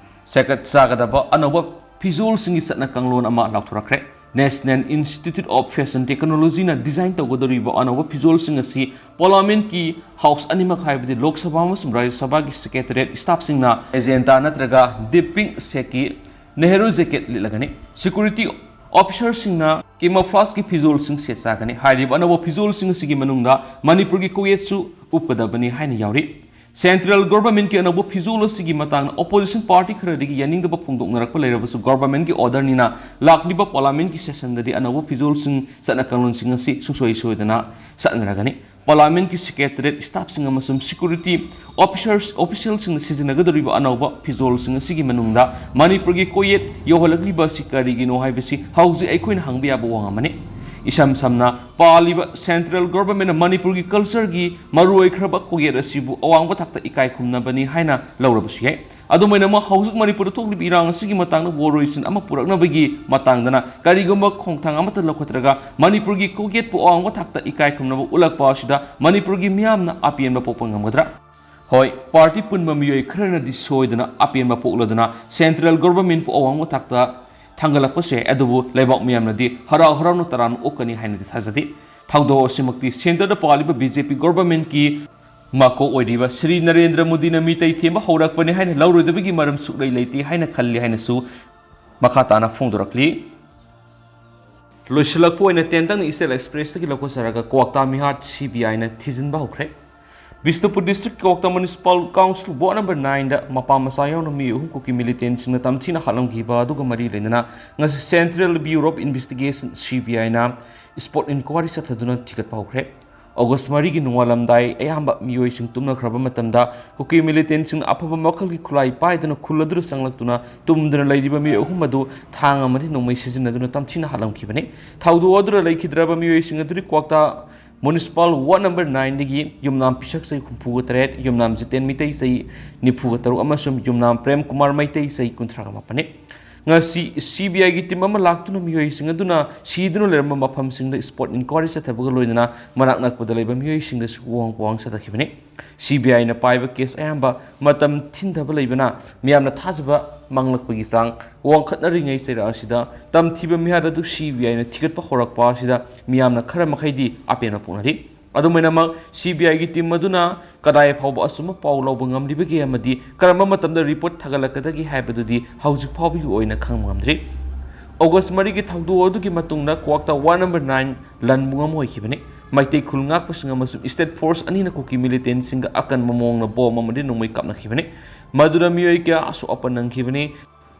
ꯁꯦꯀꯠ ꯆꯥꯒꯗꯕ ꯑꯅꯧꯕ ꯐꯤꯖꯣꯜꯁꯤꯡꯒꯤ ꯆꯠꯅ ꯀꯥꯡꯂꯣꯟ ꯑꯃ ꯂꯥꯎꯊꯣꯔꯛꯈ꯭ꯔꯦ꯫ National Institute of Fashion Technologyꯅ design ꯇꯧꯒꯗꯧꯔꯤꯕ ꯑꯅꯧꯕ ꯐꯤꯖꯣꯜꯁꯤꯡ ꯑꯁꯤ ꯄꯥꯔꯂꯤꯌꯥꯃꯦꯟꯠꯀꯤ house ꯑꯅꯤꯃꯛ ꯍꯥꯏꯕꯗꯤ ꯂꯣꯛ ꯁꯚꯥ ꯑꯃꯁꯨꯡ ꯔꯥꯖ꯭ꯌ ꯁꯚꯥꯒꯤ secretariat staffꯁꯤꯡꯅ magenta ꯅꯠꯇ꯭ꯔꯒ deep pink shade ꯀꯤ ꯅꯦꯍꯔꯨ ꯖꯦꯀꯦꯠ ꯂꯤꯠꯂꯒꯅꯤ꯫ ꯁꯦꯀ꯭ꯌꯨꯔꯤꯇꯤ ꯑꯣꯐꯤꯁꯥꯔꯁꯤꯡꯅ ꯀꯦꯃꯣꯐ꯭ꯂꯥꯖꯀꯤ ꯐꯤꯖꯣꯜꯁꯤꯡ ꯁꯦꯠ ꯆꯥꯒꯅꯤ꯫ ꯍꯥꯏꯔꯤꯕ ꯑꯅꯧꯕ ꯐꯤꯖꯣꯜꯁꯤꯡ ꯑꯁꯤꯒꯤ ꯃꯅꯨꯡꯗ ꯃꯅꯤꯄꯨꯔꯒꯤ ꯀꯣꯛꯌꯦꯠꯁꯨ ꯎꯞꯀꯗꯕꯅꯤ ꯍꯥꯏꯅ ꯌꯥꯎꯔꯤ꯫ ꯁꯦꯟꯇ꯭ꯔꯦꯜ ꯒꯣꯚꯔꯟꯃꯦꯟꯠꯀꯤ ꯑꯅꯧꯕ ꯐꯤꯖꯣꯜ ꯑꯁꯤꯒꯤ ꯃꯇꯥꯡꯗ ꯑꯣꯄꯣꯖꯤꯁꯟ ꯄꯥꯔꯇꯤ ꯈꯔꯗꯒꯤ ꯌꯥꯅꯤꯡꯗꯕ ꯐꯣꯡꯗꯣꯛꯅꯔꯛꯄ ꯂꯩꯔꯕꯁꯨ, ꯒꯣꯚꯔꯟꯃꯦꯟꯠꯀꯤ ꯑꯣꯔꯗꯔꯅꯤꯅ ꯂꯥꯛꯂꯤꯕ ꯄꯥꯔꯂꯤꯌꯥꯃꯦꯟꯠꯀꯤ ꯁꯦꯁꯟꯗꯗꯤ ꯑꯅꯧꯕ ꯐꯤꯖꯣꯜꯁꯤꯡ, ꯆꯠꯅ ꯀꯥꯡꯂꯣꯟꯁꯤꯡ ꯑꯁꯤ ꯁꯨꯡꯁꯣꯏ ꯁꯣꯏꯗꯅ ꯆꯠꯅꯔꯒꯅꯤ꯫ ꯄꯥꯔꯂꯤꯌꯥꯃꯦꯟꯠꯀꯤ ꯁꯦꯀ꯭ꯔꯦꯇꯔꯤꯌꯦꯠ ꯁ꯭ꯇꯥꯐꯁꯤꯡ ꯑꯃꯁꯨꯡ ꯁꯦꯀ꯭ꯌꯨꯔꯤꯇꯤ ꯑꯣꯐꯤꯁꯔꯁ, ꯑꯣꯐꯤꯁꯤꯌꯦꯜꯁꯤꯡꯅ ꯁꯤꯖꯤꯟꯅꯒꯗꯧꯔꯤꯕ ꯑꯅꯧꯕ ꯐꯤꯖꯣꯜꯁꯤꯡ ꯑꯁꯤꯒꯤ ꯃꯅꯨꯡꯗ ꯃꯅꯤꯄꯨꯔꯒꯤ ꯀꯣꯛꯌꯦꯠ ꯌꯧꯍꯜꯂꯛꯂꯤꯕ ꯑꯁꯤ ꯀꯔꯤꯒꯤꯅꯣ ꯍꯥꯏꯕꯁꯤ ꯍꯧꯖꯤꯛ ꯑꯩꯈꯣꯏꯅ ꯍꯪꯕ ꯌꯥꯕ ꯋꯥ ꯑꯃꯅꯤ꯫ ꯏꯁꯝ ꯁꯝꯅ, ꯄꯥꯜꯂꯤꯕ ꯁꯦꯟꯇ꯭ꯔꯦꯜ ꯒꯣꯚꯔꯟꯃꯦꯟꯠꯅ ꯃꯅꯤꯄꯨꯔꯒꯤ ꯀꯜꯆꯔꯒꯤ ꯃꯔꯨꯑꯣꯏꯈ꯭ꯔꯕ ꯀꯣꯛꯌꯦꯠ ꯑꯁꯤꯕꯨ ꯑꯋꯥꯡꯕ ꯊꯥꯛꯇ ꯏꯀꯥꯏ ꯈꯨꯝꯅꯕꯅꯤ ꯍꯥꯏꯅ ꯂꯧꯔꯕꯁꯨ ꯌꯥꯏ꯫ ꯑꯗꯨꯃꯥꯏꯅ ꯑꯃ ꯍꯧꯖꯤꯛ ꯃꯅꯤꯄꯨꯔꯗ ꯊꯣꯛꯂꯤꯕ ꯏꯔꯥꯡ ꯑꯁꯤꯒꯤ ꯃꯇꯥꯡꯗ ꯋꯥꯔꯣꯏꯁꯤꯟ ꯑꯃ ꯄꯨꯔꯛꯅꯕꯒꯤ ꯃꯇꯥꯡꯗꯅ ꯀꯔꯤꯒꯨꯝꯕ ꯈꯣꯡꯊꯥꯡ ꯑꯃꯠꯇ ꯂꯧꯈꯠꯇ꯭ꯔꯒ ꯃꯅꯤꯄꯨꯔꯒꯤ ꯀꯣꯛꯌꯦꯠꯄꯨ ꯑꯋꯥꯡꯕ ꯊꯥꯛꯇ ꯏꯀꯥꯏ ꯈꯨꯝꯅꯕ ꯎꯠꯂꯛꯄ ꯑꯁꯤꯗ ꯃꯅꯤꯄꯨꯔꯒꯤ ꯃꯤꯌꯥꯝꯅ ꯑꯄꯦꯟꯕ ꯄꯣꯛꯄ ꯉꯝꯒꯗ꯭ꯔꯥ? ꯍꯣꯏ, ꯄꯥꯔꯇꯤ ꯄꯨꯟꯕ ꯃꯤꯑꯣꯏ ꯈꯔꯅꯗꯤ ꯁꯣꯏꯗꯅ ꯑꯄꯦꯟꯕ ꯄꯣꯛꯂꯗꯨꯅ ꯁꯦꯟꯇ꯭ꯔꯦꯜ ꯒꯣꯚꯔꯟꯃꯦꯟꯠꯄꯨ ꯑꯋꯥꯡꯕ ꯊꯥꯛꯇ ꯊꯥꯡꯒꯠꯂꯛꯄꯁꯦ, ꯑꯗꯨꯕꯨ ꯂꯩꯕꯥꯛ ꯃꯤꯌꯥꯝꯅꯗꯤ ꯍꯔꯥꯎ ꯍꯔꯥꯎꯅ ꯇꯔꯥꯝꯅ ꯑꯣꯛꯀꯅꯤ ꯍꯥꯏꯅꯗꯤ ꯊꯥꯖꯗꯦ꯫ ꯊꯧꯗꯣꯛ ꯑꯁꯤꯃꯛꯇꯤ ꯁꯦꯟꯇꯔꯗ ꯄꯥꯜꯂꯤꯕ ꯕꯤ ꯖꯦ ꯄꯤ ꯒꯣꯚꯔꯟꯃꯦꯟꯠꯀꯤ ꯃꯀꯣꯛ ꯑꯣꯏꯔꯤꯕ ꯁ꯭ꯔꯤ ꯅꯔꯦꯟꯗ꯭ꯔ ꯃꯣꯗꯤꯅ ꯃꯤꯇꯩ ꯊꯦꯝꯕ ꯍꯧꯔꯛꯄꯅꯤ ꯍꯥꯏꯅ ꯂꯧꯔꯣꯏꯗꯕꯒꯤ ꯃꯔꯝ ꯁꯨꯛꯂꯩ ꯂꯩꯇꯦ ꯍꯥꯏꯅ ꯈꯜꯂꯤ ꯍꯥꯏꯅꯁꯨ ꯃꯈꯥ ꯇꯥꯅ ꯐꯣꯡꯗꯣꯔꯛꯂꯤ꯫ ꯂꯣꯏꯁꯤꯜꯂꯛꯄ ꯑꯣꯏꯅ ꯇꯦꯟꯇꯛꯅ ꯏꯆꯦꯜ ꯑꯦꯛꯁꯄ꯭ꯔꯦꯁꯇꯒꯤ ꯂꯧꯈꯠꯆꯔꯒ ꯀ꯭ꯋꯥꯛꯇꯥ ꯃꯤꯍꯥꯠ ꯁꯤ ꯕꯤ ꯑꯥꯏꯅ ꯊꯤꯖꯤꯟꯕ ꯍꯧꯈ꯭ꯔꯦ꯫ ꯕꯤꯁꯅꯨꯄꯨꯔ ꯗꯤꯁꯇ꯭ꯔꯤꯛ ꯀ꯭ꯋꯥꯛꯇꯥ ꯃ꯭ꯌꯨꯅꯤꯁꯤꯄꯥꯜ ꯀꯥꯎꯟꯁꯤꯜ ꯋꯥꯔꯗ ꯅꯝꯕꯔ ꯅꯥꯏꯟꯗ ꯃꯄꯥ ꯃꯆꯥ ꯌꯥꯎꯅ ꯃꯤꯑꯣꯏ ꯑꯍꯨꯝ ꯀꯨꯀꯤ ꯃꯤꯂꯤꯇꯦꯟꯁꯤꯡꯅ ꯇꯝꯊꯤꯅ ꯍꯥꯠꯂꯝꯈꯤꯕ ꯑꯗꯨꯒ ꯃꯔꯤ ꯂꯩꯅꯅ ꯉꯁꯤ central bureau of investigation, C B ꯑꯥꯏꯅ, ꯁ꯭ꯄꯣꯠ ꯏꯟꯀ꯭ꯋꯥꯏꯔꯤ ꯆꯠꯊꯗꯨꯅ ꯊꯤꯒꯠꯄ ꯍꯧꯈ꯭ꯔꯦ꯫ ꯑꯣꯒꯁ ꯃꯔꯤꯒꯤ ꯅꯣꯡꯉꯥꯜꯂꯝꯗꯥꯏ ꯑꯌꯥꯝꯕ ꯃꯤꯑꯣꯏꯁꯤꯡ ꯇꯨꯝꯅꯈ꯭ꯔꯕ ꯃꯇꯝꯗ ꯀꯨꯀꯤ ꯃꯤꯂꯤꯇꯦꯟꯁꯤꯡꯅ ꯑꯐꯕ ꯃꯈꯜꯒꯤ ꯈꯨꯠꯂꯥꯏ ꯄꯥꯏꯗꯨꯅ ꯈꯨꯜ ꯑꯗꯨꯗ ꯆꯪꯂꯛꯇꯨꯅ ꯇꯨꯝꯗꯨꯅ ꯂꯩꯔꯤꯕ ꯃꯤꯑꯣꯏ ꯑꯍꯨꯝ ꯑꯗꯨ ꯊꯥꯡ ꯑꯃꯗꯤ ꯅꯣꯡꯃꯩ ꯁꯤꯖꯤꯟꯅꯗꯨꯅ ꯇꯝꯊꯤꯅ ꯍꯥꯠꯂꯝꯈꯤꯕꯅꯤ꯫ ꯊꯧꯗꯣꯛ ꯑꯗꯨꯗ ꯂꯩꯈꯤꯗ꯭ꯔꯕ ꯃꯤꯑꯣꯏꯁꯤꯡ ꯑꯗꯨꯗꯤ ꯀ꯭ꯋꯥꯛꯇꯥ ꯃ꯭ꯌꯨꯅꯤꯁꯤꯄꯥꯜ ꯋꯥꯔꯗ ꯅꯝꯕꯔ ꯅꯥꯏꯟꯗꯒꯤ ꯌꯨꯝꯅꯥꯝ ꯄꯤꯁꯛ ꯆꯍꯤ ꯍꯨꯝꯐꯨꯒ ꯇꯔꯦꯠ, ꯌꯨꯝꯅꯥꯝ ꯖꯤꯇꯦꯟ ꯃꯤꯇꯩ ꯆꯍꯤ ꯅꯤꯐꯨꯒ ꯇꯔꯨꯛ ꯑꯃꯁꯨꯡ ꯌꯨꯝꯅꯥꯝ ꯄ꯭ꯔꯦꯝ ꯀꯨꯃꯥꯔ ꯃꯩꯇꯩ ꯆꯍꯤ ꯀꯨꯟꯊ꯭ꯔꯥꯒ ꯃꯥꯄꯟꯅꯤ꯫ ꯉꯁꯤ ꯁꯤ ꯕꯤ ꯑꯥꯏꯒꯤ ꯇꯤꯝ ꯑꯃ ꯂꯥꯛꯇꯨꯅ ꯃꯤꯑꯣꯏꯁꯤꯡ ꯑꯗꯨꯅ ꯁꯤꯗꯨꯅ ꯂꯩꯔꯝꯕ ꯃꯐꯝꯁꯤꯡꯗ ꯁ꯭ꯄꯣꯠ ꯏꯟꯀ꯭ꯋꯥꯏꯔꯤ ꯆꯠꯊꯕꯒ ꯂꯣꯏꯅꯅ ꯃꯅꯥꯛ ꯅꯛꯄꯗ ꯂꯩꯕ ꯃꯤꯑꯣꯏꯁꯤꯡꯗꯁꯨ ꯋꯥꯍꯪ ꯄꯥꯎꯍꯪ ꯆꯠꯊꯈꯤꯕꯅꯤ꯫ ꯁꯤ ꯕꯤ ꯑꯥꯏꯅ ꯄꯥꯏꯕ ꯀꯦꯁ ꯑꯌꯥꯝꯕ ꯃꯇꯝ ꯊꯤꯟꯊꯕ ꯂꯩꯕꯅ ꯃꯤꯌꯥꯝꯅ ꯊꯥꯖꯕ ꯃꯥꯡꯂꯛꯄꯒꯤ ꯆꯥꯡ ꯋꯥꯡꯈꯠꯅꯔꯤꯉꯩ ꯆꯩꯔꯥꯛ ꯑꯁꯤꯗ ꯇꯝꯊꯤꯕ ꯃꯤꯍꯥꯠ ꯑꯗꯨ ꯁꯤ ꯕꯤ ꯑꯥꯏꯅ ꯊꯤꯒꯠꯄ ꯍꯧꯔꯛꯄ ꯑꯁꯤꯗ ꯃꯤꯌꯥꯝꯅ ꯈꯔ ꯃꯈꯩꯗꯤ ꯑꯄꯦꯟꯕ ꯄꯣꯛꯅꯔꯤ꯫ ꯑꯗꯨꯝ ꯑꯣꯏꯅꯃꯛ, ꯁꯤ ꯕꯤ ꯑꯥꯏꯒꯤ ꯇꯤꯝ ꯑꯗꯨꯅ ꯀꯗꯥꯏ ꯐꯥꯎꯕ ꯑꯆꯨꯝꯕ ꯄꯥꯎ ꯂꯧꯕ ꯉꯝꯂꯤꯕꯒꯦ ꯑꯃꯗꯤ ꯀꯔꯝꯕ ꯃꯇꯝꯗ ꯔꯤꯄꯣꯔꯠ ꯊꯥꯒꯠꯂꯛꯀꯗꯒꯦ ꯍꯥꯏꯕꯗꯨꯗꯤ ꯍꯧꯖꯤꯛ ꯐꯥꯎꯕꯒꯤ ꯑꯣꯏꯅ ꯈꯪꯕ ꯉꯝꯗ꯭ꯔꯤ꯫ ꯑꯣꯒꯁ ꯃꯔꯤꯒꯤ ꯊꯧꯗꯣꯛ ꯑꯗꯨꯒꯤ ꯃꯇꯨꯡꯗ ꯀ꯭ꯋꯥꯛꯇ ꯋꯥꯔꯗ ꯅꯝꯕꯔ ꯅꯥꯏꯟ ꯂꯟ ꯄꯨꯡ ꯑꯃ ꯑꯣꯏꯈꯤꯕꯅꯤ꯫ ꯃꯩꯇꯩ ꯈꯨꯜ ꯉꯥꯛꯄꯁꯤꯡ ꯑꯃꯁꯨꯡ ꯁ꯭ꯇꯦꯠ ꯐꯣꯔꯁ ꯑꯅꯤꯅ ꯀꯨꯀꯤ ꯃꯤꯂꯤꯇꯦꯟꯁꯤꯡꯒ ꯑꯀꯟꯕ ꯃꯑꯣꯡꯗ ꯕꯣꯝ ꯑꯃꯗꯤ ꯅꯣꯡꯃꯩ ꯀꯥꯞꯅꯈꯤꯕꯅꯤ꯫ ꯃꯗꯨꯗ ꯃꯤꯑꯣꯏ ꯀꯌꯥ ꯑꯁꯣꯛ ꯑꯄꯟ ꯅꯪꯈꯤꯕꯅꯤ꯫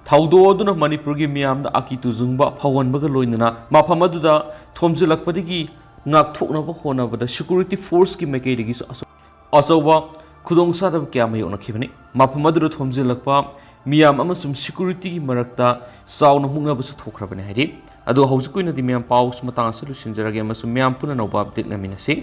ꯊꯧꯗꯣꯛ ꯑꯗꯨꯅ ꯃꯅꯤꯄꯨꯔꯒꯤ ꯃꯤꯌꯥꯝꯗ ꯑꯀꯤ ꯇꯨꯖꯨꯡꯕ ꯐꯥꯎꯍꯟꯕꯒ ꯂꯣꯏꯅꯅ ꯃꯐꯝ ꯑꯗꯨꯗ ꯊꯣꯝꯖꯤꯜꯂꯛꯄꯗꯒꯤ ꯉꯥꯛꯊꯣꯛꯅꯕ ꯍꯣꯠꯅꯕꯗ ꯁꯦꯀ꯭ꯌꯨꯔꯤꯇꯤ ꯐꯣꯔꯁꯀꯤ ꯃꯥꯏꯀꯩꯗꯒꯤꯁꯨ ꯑꯆꯧ-, ꯑꯆꯧꯕ ꯈꯨꯗꯣꯡꯆꯥꯗꯕ ꯀꯌꯥ ꯃꯥꯌꯣꯛꯅꯈꯤꯕꯅꯤ꯫ ꯃꯐꯝ ꯑꯗꯨꯗ ꯊꯣꯝꯖꯤꯜꯂꯛꯄ ꯃꯤꯌꯥꯝ ꯑꯃꯁꯨꯡ ꯁꯦꯀ꯭ꯌꯨꯔꯤꯇꯤꯒꯤ ꯃꯔꯛꯇ ꯆꯥꯎꯅ ꯃꯨꯛꯅꯕꯁꯨ ꯊꯣꯛꯈ꯭ꯔꯕꯅꯤ ꯍꯥꯏꯔꯤ꯫ ꯑꯗꯣ ꯍꯧꯖꯤꯛꯀꯤ ꯑꯣꯏꯅꯗꯤ ꯃꯌꯥꯝ ꯄꯥꯎꯁꯨ ꯃꯇꯥꯡ ꯑꯁꯤꯗ ꯂꯣꯏꯁꯤꯟꯖꯔꯒꯦ ꯑꯃꯁꯨꯡ ꯃꯌꯥꯝ ꯄꯨꯟꯅ ꯑꯅꯧꯕ ꯑꯞꯗꯦꯠ ꯉꯥꯏꯃꯤꯟꯅꯁꯤ꯫